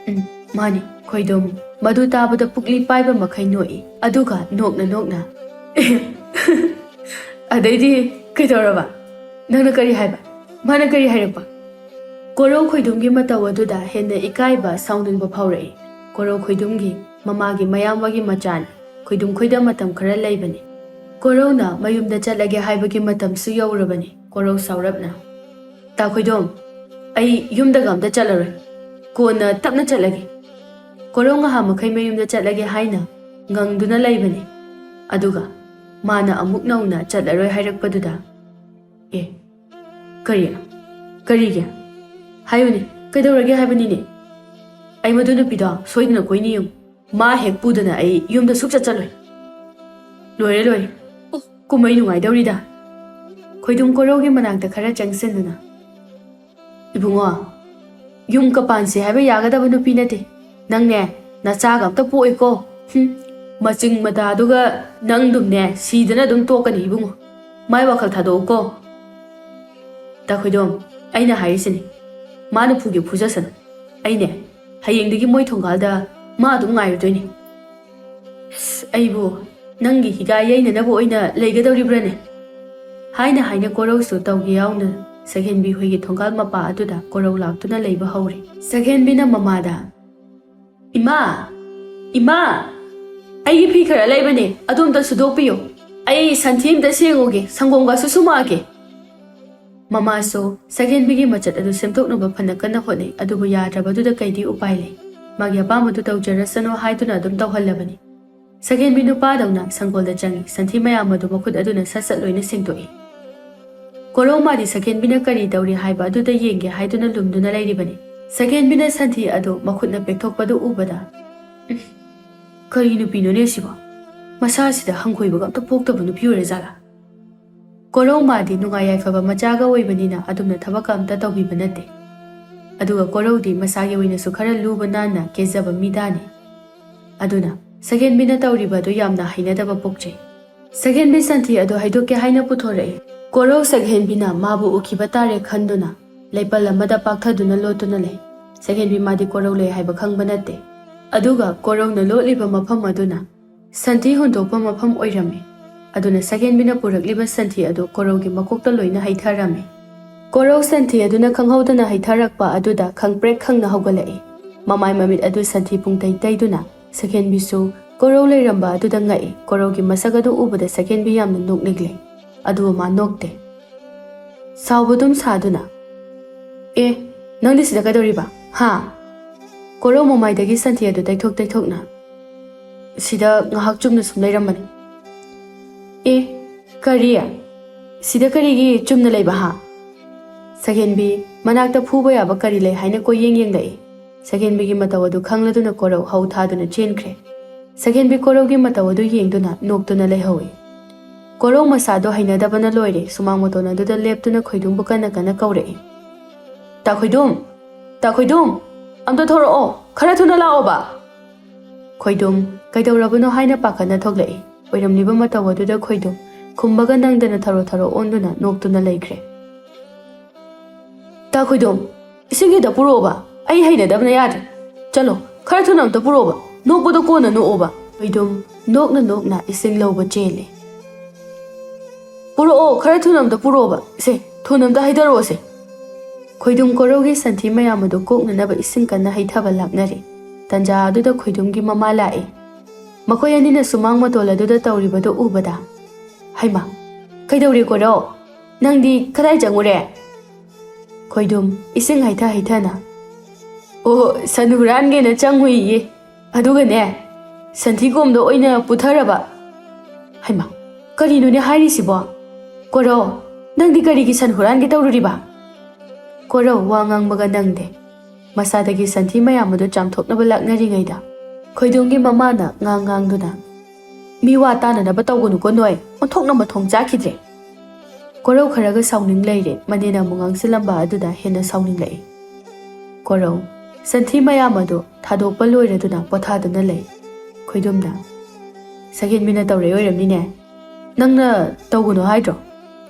"ꯎꯝ, ꯃꯥꯅꯤ, ꯈꯣꯏꯗꯨꯝ꯫" ꯃꯗꯨ ꯇꯥꯕꯗ ꯄꯨꯛꯂꯤ ꯄꯥꯏꯕ ꯃꯈꯩ ꯅꯣꯛꯏ, ꯑꯗꯨꯒ ꯅꯣꯛꯅ ꯅꯣꯛꯅ, "ꯑꯗꯩꯗꯤ ꯀꯩꯗꯧꯔꯕ? ꯅꯪꯅ ꯀꯔꯤ ꯍꯥꯏꯕ? ꯃꯥꯅ ꯀꯔꯤ ꯍꯥꯏꯔꯛꯄ?" ꯀꯣꯔꯧ ꯈꯣꯏꯗꯨꯝꯒꯤ ꯃꯇꯧ ꯑꯗꯨꯗ ꯍꯦꯟꯅ ꯏꯀꯥꯏꯕ, ꯁꯥꯎꯅꯤꯡꯕ ꯐꯥꯎꯔꯛꯏ꯫ ꯀꯣꯔꯧ ꯈꯣꯏꯗꯨꯝꯒꯤ ꯃꯃꯥꯒꯤ ꯃꯌꯥꯝꯕꯒꯤ ꯃꯆꯥꯅꯤ꯫ ꯈꯣꯏꯗꯨꯝ ꯈꯣꯏꯗ ꯃꯇꯝ ꯈꯔ ꯂꯩꯕꯅꯤ꯫ ꯀꯣꯔꯧꯅ ꯃꯌꯨꯝꯗ ꯆꯠꯂꯒꯦ ꯍꯥꯏꯕꯒꯤ ꯃꯇꯝꯁꯨ ꯌꯧꯔꯕꯅꯤ꯫ ꯀꯣꯔꯧ ꯁꯥꯎꯔꯞꯅ, "ꯇꯥ ꯈꯣꯏꯗꯣꯝ, ꯑꯩ ꯌꯨꯝꯗꯒ ꯑꯝꯇ ꯆꯠꯂꯔꯣꯏ꯫ ꯀꯣꯟꯅ ꯇꯞꯅ ꯆꯠꯂꯒꯦ꯫" ꯀꯣꯔꯧ ꯉꯍꯥ ꯃꯈꯩ ꯃꯌꯨꯝꯗ ꯆꯠꯂꯒꯦ ꯍꯥꯏꯅ ꯉꯪꯗꯨꯅ ꯂꯩꯕꯅꯤ꯫ ꯑꯗꯨꯒ ꯃꯥꯅ ꯑꯃꯨꯛ ꯅꯧꯅ ꯆꯠꯂꯔꯣꯏ ꯍꯥꯏꯔꯛꯄꯗꯨꯗ, "ꯑꯦ, ꯀꯔꯤ? ꯀꯔꯤꯒꯤ? ꯍꯥꯏꯌꯨꯅꯦ, ꯀꯩꯗꯧꯔꯒꯦ ꯍꯥꯏꯕꯅꯤꯅꯦ? ꯑꯩ ꯃꯗꯨ ꯅꯨꯄꯤꯗꯣ ꯁꯣꯏꯗꯅ ꯀꯣꯏꯅꯤ ꯌꯦꯡꯉꯨ꯫ ꯃꯥ ꯍꯦꯛ ꯄꯨꯗꯅ ꯑꯩ ꯌꯨꯝꯗ ꯁꯨꯛꯆꯠ ꯆꯠꯂꯣꯏ꯫" "ꯂꯣꯏꯔꯦ, ꯂꯣꯏꯔꯦ꯫ ꯑꯣ, ꯀꯨꯝꯍꯩ ꯅꯨꯡꯉꯥꯏꯗꯧꯔꯤꯗ꯫" ꯈꯣꯏꯗꯨꯝ ꯀꯣꯔꯧꯒꯤ ꯃꯅꯥꯛꯇ ꯈꯔ ꯆꯪꯁꯤꯟꯗꯨꯅ, "ꯏꯕꯨꯡꯉꯣ, ꯌꯨꯝ ꯀꯄꯥꯟꯁꯦ ꯍꯥꯏꯕ ꯌꯥꯒꯗꯕ ꯅꯨꯄꯤ ꯅꯠꯇꯦ꯫ ꯅꯪꯅꯦ, ꯅꯆꯥꯒ ꯑꯝꯇ ꯄꯣꯛꯑꯣꯏꯀꯣ꯫ ꯍꯨꯝ, ꯃꯆꯤꯡ ꯃꯇꯥꯗꯨꯒ ꯅꯪꯗꯨꯝꯅꯦ ꯁꯤꯗꯅ ꯑꯗꯨꯝ ꯇꯣꯛꯀꯅꯤ ꯏꯕꯨꯡꯉꯣ꯫ ꯃꯥꯏ ꯋꯥꯈꯜ ꯊꯥꯗꯣꯛꯎꯀꯣ꯫" "ꯇꯥ ꯈꯣꯏꯗꯣꯝ, ꯑꯩꯅ ꯍꯥꯏꯔꯤꯁꯤꯅꯤ, ꯃꯥꯅ ꯐꯨꯒꯦ ꯐꯨꯖꯁꯅꯨ꯫ ꯑꯩꯅꯦ, ꯍꯌꯦꯡꯗꯒꯤ ꯃꯣꯏ ꯊꯣꯡꯒꯥꯜꯗ ꯃꯥ ꯑꯗꯨꯝ ꯉꯥꯏꯔꯨꯗꯣꯏꯅꯤ꯫" "ꯑꯁ, ꯑꯩꯕꯨ ꯅꯪꯒꯤ ꯍꯤꯒꯥꯏ ꯌꯩꯅꯅꯕ ꯑꯣꯏꯅ ꯂꯩꯒꯗꯧꯔꯤꯕ꯭ꯔꯥꯅꯦ?" ꯍꯥꯏꯅ ꯍꯥꯏꯅ ꯀꯣꯔꯧꯁꯨ ꯇꯧꯒꯦ ꯌꯥꯎꯅ ꯁꯒꯦꯟꯕꯤ ꯍꯣꯏꯒꯤ ꯊꯣꯡꯒꯥꯜ ꯃꯄꯥ ꯑꯗꯨꯗ ꯀꯣꯔꯧ ꯂꯥꯛꯇꯨꯅ ꯂꯩꯕ ꯍꯧꯔꯦ꯫ ꯁꯒꯦꯟꯕꯤꯅ ꯃꯃꯥꯗ, "ꯏꯃꯥ, ꯏꯃꯥ, ꯑꯩꯒꯤ ꯐꯤ ꯈꯔ ꯂꯩꯕꯅꯦ, ꯑꯗꯨ ꯑꯝꯇ ꯁꯨꯗꯣꯛꯄꯤꯌꯨ꯫ ꯑꯩ ꯁꯟꯊꯤ ꯑꯝꯇ ꯁꯦꯡꯉꯨꯒꯦ, ꯁꯪꯒꯣꯝꯒꯁꯨ ꯁꯨꯝꯃꯛꯑꯒꯦ꯫" ꯃꯃꯥꯁꯨ ꯁꯒꯦꯟꯕꯤꯒꯤ ꯃꯆꯠ ꯑꯗꯨ ꯁꯦꯝꯗꯣꯛꯅꯕ ꯐꯅ ꯀꯟꯅ ꯍꯣꯠꯅꯩ, ꯑꯗꯨꯕꯨ ꯌꯥꯗ꯭ꯔꯕꯗꯨꯗ ꯀꯩꯗꯤ ꯎꯄꯥꯏ ꯂꯩ? ꯃꯥꯒꯤ ꯑꯄꯥꯝꯕꯗꯨ ꯇꯧꯖꯔꯁꯅꯨ ꯍꯥꯏꯗꯨꯅ ꯑꯗꯨꯝ ꯇꯧꯍꯜꯂꯕꯅꯤ꯫ ꯁꯒꯦꯟꯕꯤ ꯅꯨꯄꯥꯗꯧꯅ ꯁꯪꯒꯣꯜꯗ ꯆꯪꯉꯤ, ꯁꯟꯊꯤ ꯃꯌꯥꯝ ꯑꯗꯨ ꯃꯈꯨꯠ ꯑꯗꯨꯅ ꯁꯠ ꯁꯠ ꯂꯣꯏꯅ ꯁꯦꯡꯗꯣꯛꯏ꯫ ꯀꯣꯔꯧ ꯃꯥꯗꯤ ꯁꯒꯦꯟꯕꯤꯅ ꯀꯔꯤ ꯇꯧꯔꯤ ꯍꯥꯏꯕ ꯑꯗꯨꯗ ꯌꯦꯡꯒꯦ ꯍꯥꯏꯗꯨꯅ ꯂꯨꯝꯗꯨꯅ ꯂꯩꯔꯤꯕꯅꯤ꯫ ꯁꯒꯦꯟꯕꯤꯅ ꯁꯟꯊꯤ ꯑꯗꯨ ꯃꯈꯨꯠꯅ ꯄꯦꯛꯊꯣꯛꯄꯗꯨ ꯎꯕꯗ, "ꯎꯝ, ꯀꯔꯤ ꯅꯨꯄꯤꯅꯣꯅꯦ ꯁꯤꯕꯣ? ꯃꯁꯥꯁꯤꯗ ꯍꯪꯒꯣꯏꯕꯒ ꯑꯝꯇ ꯄꯣꯛꯇꯕ ꯅꯨꯄꯤ ꯑꯣꯏꯔꯖꯥꯠꯂꯥ?" ꯀꯣꯔꯧ ꯃꯥꯗꯤ ꯅꯨꯡꯉꯥꯏ ꯌꯥꯏꯐꯕ ꯃꯆꯥꯒ ꯑꯣꯏꯕꯅꯤꯅ ꯑꯗꯨꯝꯅ ꯊꯕꯛꯀ ꯑꯝꯇ ꯇꯧꯕꯤꯕ ꯅꯠꯇꯦ꯫ ꯑꯗꯨꯒ ꯀꯣꯔꯧꯗꯤ ꯃꯁꯥꯒꯤ ꯑꯣꯏꯅꯁꯨ ꯈꯔ ꯂꯨꯕ ꯅꯥꯟꯅ ꯀꯦꯖꯕ ꯃꯤꯗꯥꯅꯤ꯫ ꯑꯗꯨꯅ ꯁꯛꯍꯦꯟꯕꯤꯅ ꯇꯧꯔꯤꯕ ꯑꯗꯨ ꯌꯥꯝꯅ ꯍꯩꯅꯗꯕ ꯄꯣꯛꯆꯩ꯫ ꯁꯛꯍꯦꯟꯕꯤ ꯁꯟꯊꯤ ꯑꯗꯨ ꯍꯩꯗꯣꯛꯀꯦ ꯍꯥꯏꯅ ꯄꯨꯊꯣꯔꯛꯏ꯫ ꯀꯣꯔꯧ ꯁꯛꯍꯦꯟꯕꯤꯅ ꯃꯥꯕꯨ ꯎꯈꯤꯕ ꯇꯥꯔꯦ ꯈꯟꯗꯨꯅ ꯂꯩꯄꯜ ꯑꯃꯗ ꯄꯥꯛꯊꯗꯨꯅ ꯂꯣꯠꯇꯨꯅ ꯂꯩ꯫ ꯁꯛꯍꯦꯟꯕꯤ ꯃꯥꯗꯤ ꯀꯣꯔꯧ ꯂꯩ ꯍꯥꯏꯕ ꯈꯪꯕ ꯅꯠꯇꯦ꯫ ꯑꯗꯨꯒ ꯀꯣꯔꯧꯅ ꯂꯣꯠꯂꯤꯕ ꯃꯐꯝ ꯑꯗꯨꯅ ꯁꯟꯊꯤ ꯍꯨꯟꯗꯣꯛꯄ ꯃꯐꯝ ꯑꯣꯏꯔꯝꯃꯤ꯫ ꯑꯗꯨꯅ ꯁꯛꯍꯦꯟꯕꯤꯅ ꯄꯨꯔꯛꯂꯤꯕ ꯁꯟꯊꯤ ꯑꯗꯨ ꯀꯣꯔꯧꯒꯤ ꯃꯀꯣꯛꯇ ꯂꯣꯏꯅ ꯍꯩꯊꯔꯝꯃꯤ꯫ ꯀꯣꯔꯧ ꯁꯟꯊꯤ ꯑꯗꯨꯅ ꯈꯪꯍꯧꯗꯅ ꯍꯩꯊꯔꯛꯄ ꯑꯗꯨꯗ ꯈꯪꯄ꯭ꯔꯦꯛ ꯈꯪꯅ ꯍꯧꯒꯠꯂꯛꯏ꯫ ꯃꯃꯥꯏ ꯃꯃꯤꯠ ꯑꯗꯨ ꯁꯟꯊꯤ ꯄꯨꯡꯇꯩ ꯇꯩꯗꯨꯅ ꯁꯛꯍꯦꯟꯕꯤꯁꯨ ꯀꯣꯔꯧ ꯂꯩꯔꯝꯕ ꯑꯗꯨꯗ ꯉꯛꯏ꯫ ꯀꯣꯔꯧꯒꯤ ꯃꯁꯛ ꯑꯗꯨ ꯎꯕꯗ ꯁꯛꯍꯦꯟꯕꯤ ꯌꯥꯝꯅ ꯅꯣꯛꯅꯤꯡꯂꯦ꯫ ꯑꯗꯨꯕꯨ ꯃꯥ ꯅꯣꯛꯇꯦ꯫ ꯁꯥꯎꯕꯗꯨꯝ ꯁꯥꯗꯨꯅ, "ꯑꯦ, ꯅꯪꯗꯤ ꯁꯤꯗ ꯀꯩꯗꯧꯔꯤꯕ? ꯍꯥ?" ꯀꯣꯔꯧ ꯃꯃꯥꯏꯗꯒꯤ ꯁꯟꯊꯤ ꯑꯗꯨ ꯇꯩꯊꯣꯛ ꯇꯩꯊꯣꯛꯅ, "ꯁꯤꯗ ꯉꯥꯏꯍꯥꯛ ꯆꯨꯝꯅ ꯁꯨꯝ ꯂꯩꯔꯝꯕꯅꯤ꯫" "ꯑꯦ, ꯀꯔꯤ? ꯁꯤꯗ ꯀꯔꯤꯒꯤ ꯆꯨꯝꯅ ꯂꯩꯕ, ꯍꯥ?" ꯁꯛꯍꯦꯟꯕꯤ ꯃꯅꯥꯛꯇ ꯐꯨꯕ ꯌꯥꯕ ꯀꯔꯤ ꯂꯩ ꯍꯥꯏꯅ ꯀꯣꯏꯌꯦꯡ ꯌꯦꯡꯂꯛꯏ꯫ ꯁꯛꯍꯦꯟꯕꯤꯒꯤ ꯃꯇꯧ ꯑꯗꯨ ꯈꯪꯂꯗꯨꯅ ꯀꯣꯔꯧ ꯍꯧ ꯊꯥꯗꯨꯅ ꯆꯦꯟꯈ꯭ꯔꯦ꯫ ꯁꯛꯍꯦꯟꯕꯤ ꯀꯣꯔꯧꯒꯤ ꯃꯇꯧ ꯑꯗꯨ ꯌꯦꯡꯗꯨꯅ ꯅꯣꯛꯇꯨꯅ ꯂꯩꯍꯧꯏ꯫ ꯀꯣꯔꯧ ꯃꯁꯥꯗꯣ ꯍꯩꯅꯗꯕꯅ ꯂꯣꯏꯔꯦ꯫ ꯁꯨꯃꯥꯡ ꯃꯇꯣꯟ ꯑꯗꯨꯗ ꯂꯦꯞꯇꯨꯅ ꯈꯣꯏꯗꯨꯝꯕꯨ ꯀꯟꯅ ꯀꯟꯅ ꯀꯧꯔꯛꯏ꯫ "ꯇꯥ ꯈꯣꯏꯗꯨꯝ! ꯇꯥ ꯈꯣꯏꯗꯨꯝ! ꯑꯝꯇ ꯊꯣꯔꯛꯑꯣ! ꯈꯔ ꯊꯨꯅ ꯂꯥꯛꯑꯣꯕ!" ꯈꯣꯏꯗꯨꯝ ꯀꯩꯗꯧꯔꯕꯅꯣ ꯍꯥꯏꯅ ꯄꯥꯈꯠꯅ ꯊꯣꯛꯂꯛꯏ꯫ ꯑꯣꯏꯔꯝꯂꯤꯕ ꯃꯇꯧ ꯑꯗꯨꯗ ꯈꯣꯏꯗꯨꯝ ꯈꯨꯝꯕꯒ ꯅꯪꯗꯅ ꯊꯔꯣ ꯊꯔꯣ ꯑꯣꯟꯗꯨꯅ ꯅꯣꯛꯇꯨꯅ ꯂꯩꯈ꯭ꯔꯦ꯫ "ꯇꯥ ꯈꯣꯏꯗꯨꯝ, ꯏꯁꯤꯡ ꯈꯤꯇ ꯄꯨꯔꯛꯑꯣꯕ, ꯑꯩ ꯍꯩꯅꯗꯕꯅ ꯌꯥꯗ꯭ꯔꯦ꯫ ꯆꯠꯂꯣ, ꯈꯔ ꯊꯨꯅ ꯑꯝꯇ ꯄꯨꯔꯛꯑꯣꯕ, ꯅꯣꯛꯄꯗꯣ ꯀꯣꯟꯅ ꯅꯣꯛꯑꯣꯕ꯫" ꯈꯣꯏꯗꯨꯝ ꯅꯣꯛꯅ ꯅꯣꯛꯅ ꯏꯁꯤꯡ ꯂꯧꯕ ꯆꯦꯜꯂꯦ꯫ "ꯄꯨꯔꯛꯑꯣ, ꯈꯔ ꯊꯨꯅ ꯑꯝꯇ ꯄꯨꯔꯛꯑꯣꯕ, ꯁꯦ, ꯊꯨꯅ ꯑꯝꯇ ꯍꯩꯊꯔꯛꯑꯣꯁꯦ꯫" ꯈꯣꯏꯗꯨꯝ ꯀꯣꯔꯧꯒꯤ ꯁꯟꯊꯤ ꯃꯌꯥꯝ ꯑꯗꯨ ꯀꯣꯛꯅꯅꯕ ꯏꯁꯤꯡ ꯀꯟꯅ ꯍꯩꯊꯕ ꯂꯥꯛꯅꯔꯤ꯫ ꯇꯟꯖꯥ ꯑꯗꯨꯗ ꯈꯣꯏꯗꯨꯝꯒꯤ ꯃꯃꯥ ꯂꯥꯛꯏ꯫ ꯃꯈꯣꯏ ꯑꯅꯤꯅ ꯁꯨꯃꯥꯡ ꯃꯇꯣꯜ ꯑꯗꯨꯗ ꯇꯧꯔꯤꯕꯗꯨ ꯎꯕꯗ, "ꯍꯩꯃꯥ, ꯀꯩꯗꯧꯔꯦ ꯀꯣꯔꯧ? ꯅꯪꯗꯤ ꯀꯗꯥꯏ ꯆꯪꯉꯨꯔꯦ?" ꯈꯣꯏꯗꯨꯝ ꯏꯁꯤꯡ ꯍꯩꯊ ꯍꯩꯊꯅ, "ꯑꯣ, ꯁꯟ ꯍꯨꯔꯥꯟꯒꯦꯅ ꯆꯪꯉꯨꯏꯌꯦ꯫ ꯑꯗꯨꯒꯅꯦ, ꯁꯟꯊꯤ ꯀꯣꯝꯗ ꯑꯣꯏꯅ ꯄꯨꯊꯔꯕ꯫" "ꯍꯩꯃꯥ, ꯀꯔꯤꯅꯣꯅꯦ ꯍꯥꯏꯔꯤꯁꯤꯕꯣ? ꯀꯣꯔꯧ, ꯅꯪꯗꯤ ꯀꯔꯤꯒꯤ ꯁꯟ ꯍꯨꯔꯥꯟꯒꯦ ꯇꯧꯔꯨꯔꯤꯕ?" ꯀꯣꯔꯧ ꯋꯥ ꯉꯥꯡꯕꯒ ꯅꯪꯗꯦ꯫ ꯃꯁꯥꯗꯒꯤ ꯁꯟꯊꯤ ꯃꯌꯥꯝ ꯑꯗꯨ ꯆꯥꯝꯊꯣꯛꯅꯕ ꯂꯥꯛꯅꯔꯤꯉꯩꯗ, ꯈꯣꯏꯗꯨꯝꯒꯤ ꯃꯃꯥꯅ ꯉꯥꯡ ꯉꯥꯡꯗꯨꯅ, "ꯃꯤ ꯋꯥ ꯇꯥꯅꯅꯕ ꯇꯧꯒꯅꯨꯀꯣ ꯅꯣꯏ, ꯑꯣꯟꯊꯣꯛꯅ ꯃꯊꯣꯡ ꯆꯥꯈꯤꯗ꯭ꯔꯦ꯫" ꯀꯣꯔꯧ ꯈꯔꯒ ꯁꯥꯎꯅꯤꯡ ꯂꯩꯔꯦ, ꯃꯅꯦꯅ ꯑꯃꯨꯛ ꯉꯥꯡꯁꯤꯜꯂꯝꯕ ꯑꯗꯨꯗ ꯍꯦꯟꯅ ꯁꯥꯎꯅꯤꯡꯂꯛꯏ꯫ ꯀꯣꯔꯧ ꯁꯟꯊꯤ ꯃꯌꯥꯝ ꯑꯗꯨ ꯊꯥꯗꯣꯛꯄ ꯂꯣꯏꯔꯗꯨꯅ ꯄꯣꯊꯥꯗꯨꯅ ꯂꯩ꯫ ꯈꯣꯏꯗꯨꯝꯗ, "ꯁꯛꯍꯦꯟꯕꯤꯅ ꯇꯧꯔꯛꯏ ꯑꯣꯏꯔꯝꯅꯤꯅꯦ꯫ ꯅꯪꯅ ꯇꯧꯒꯅꯨ ꯍꯥꯏꯗ꯭ꯔꯣ?"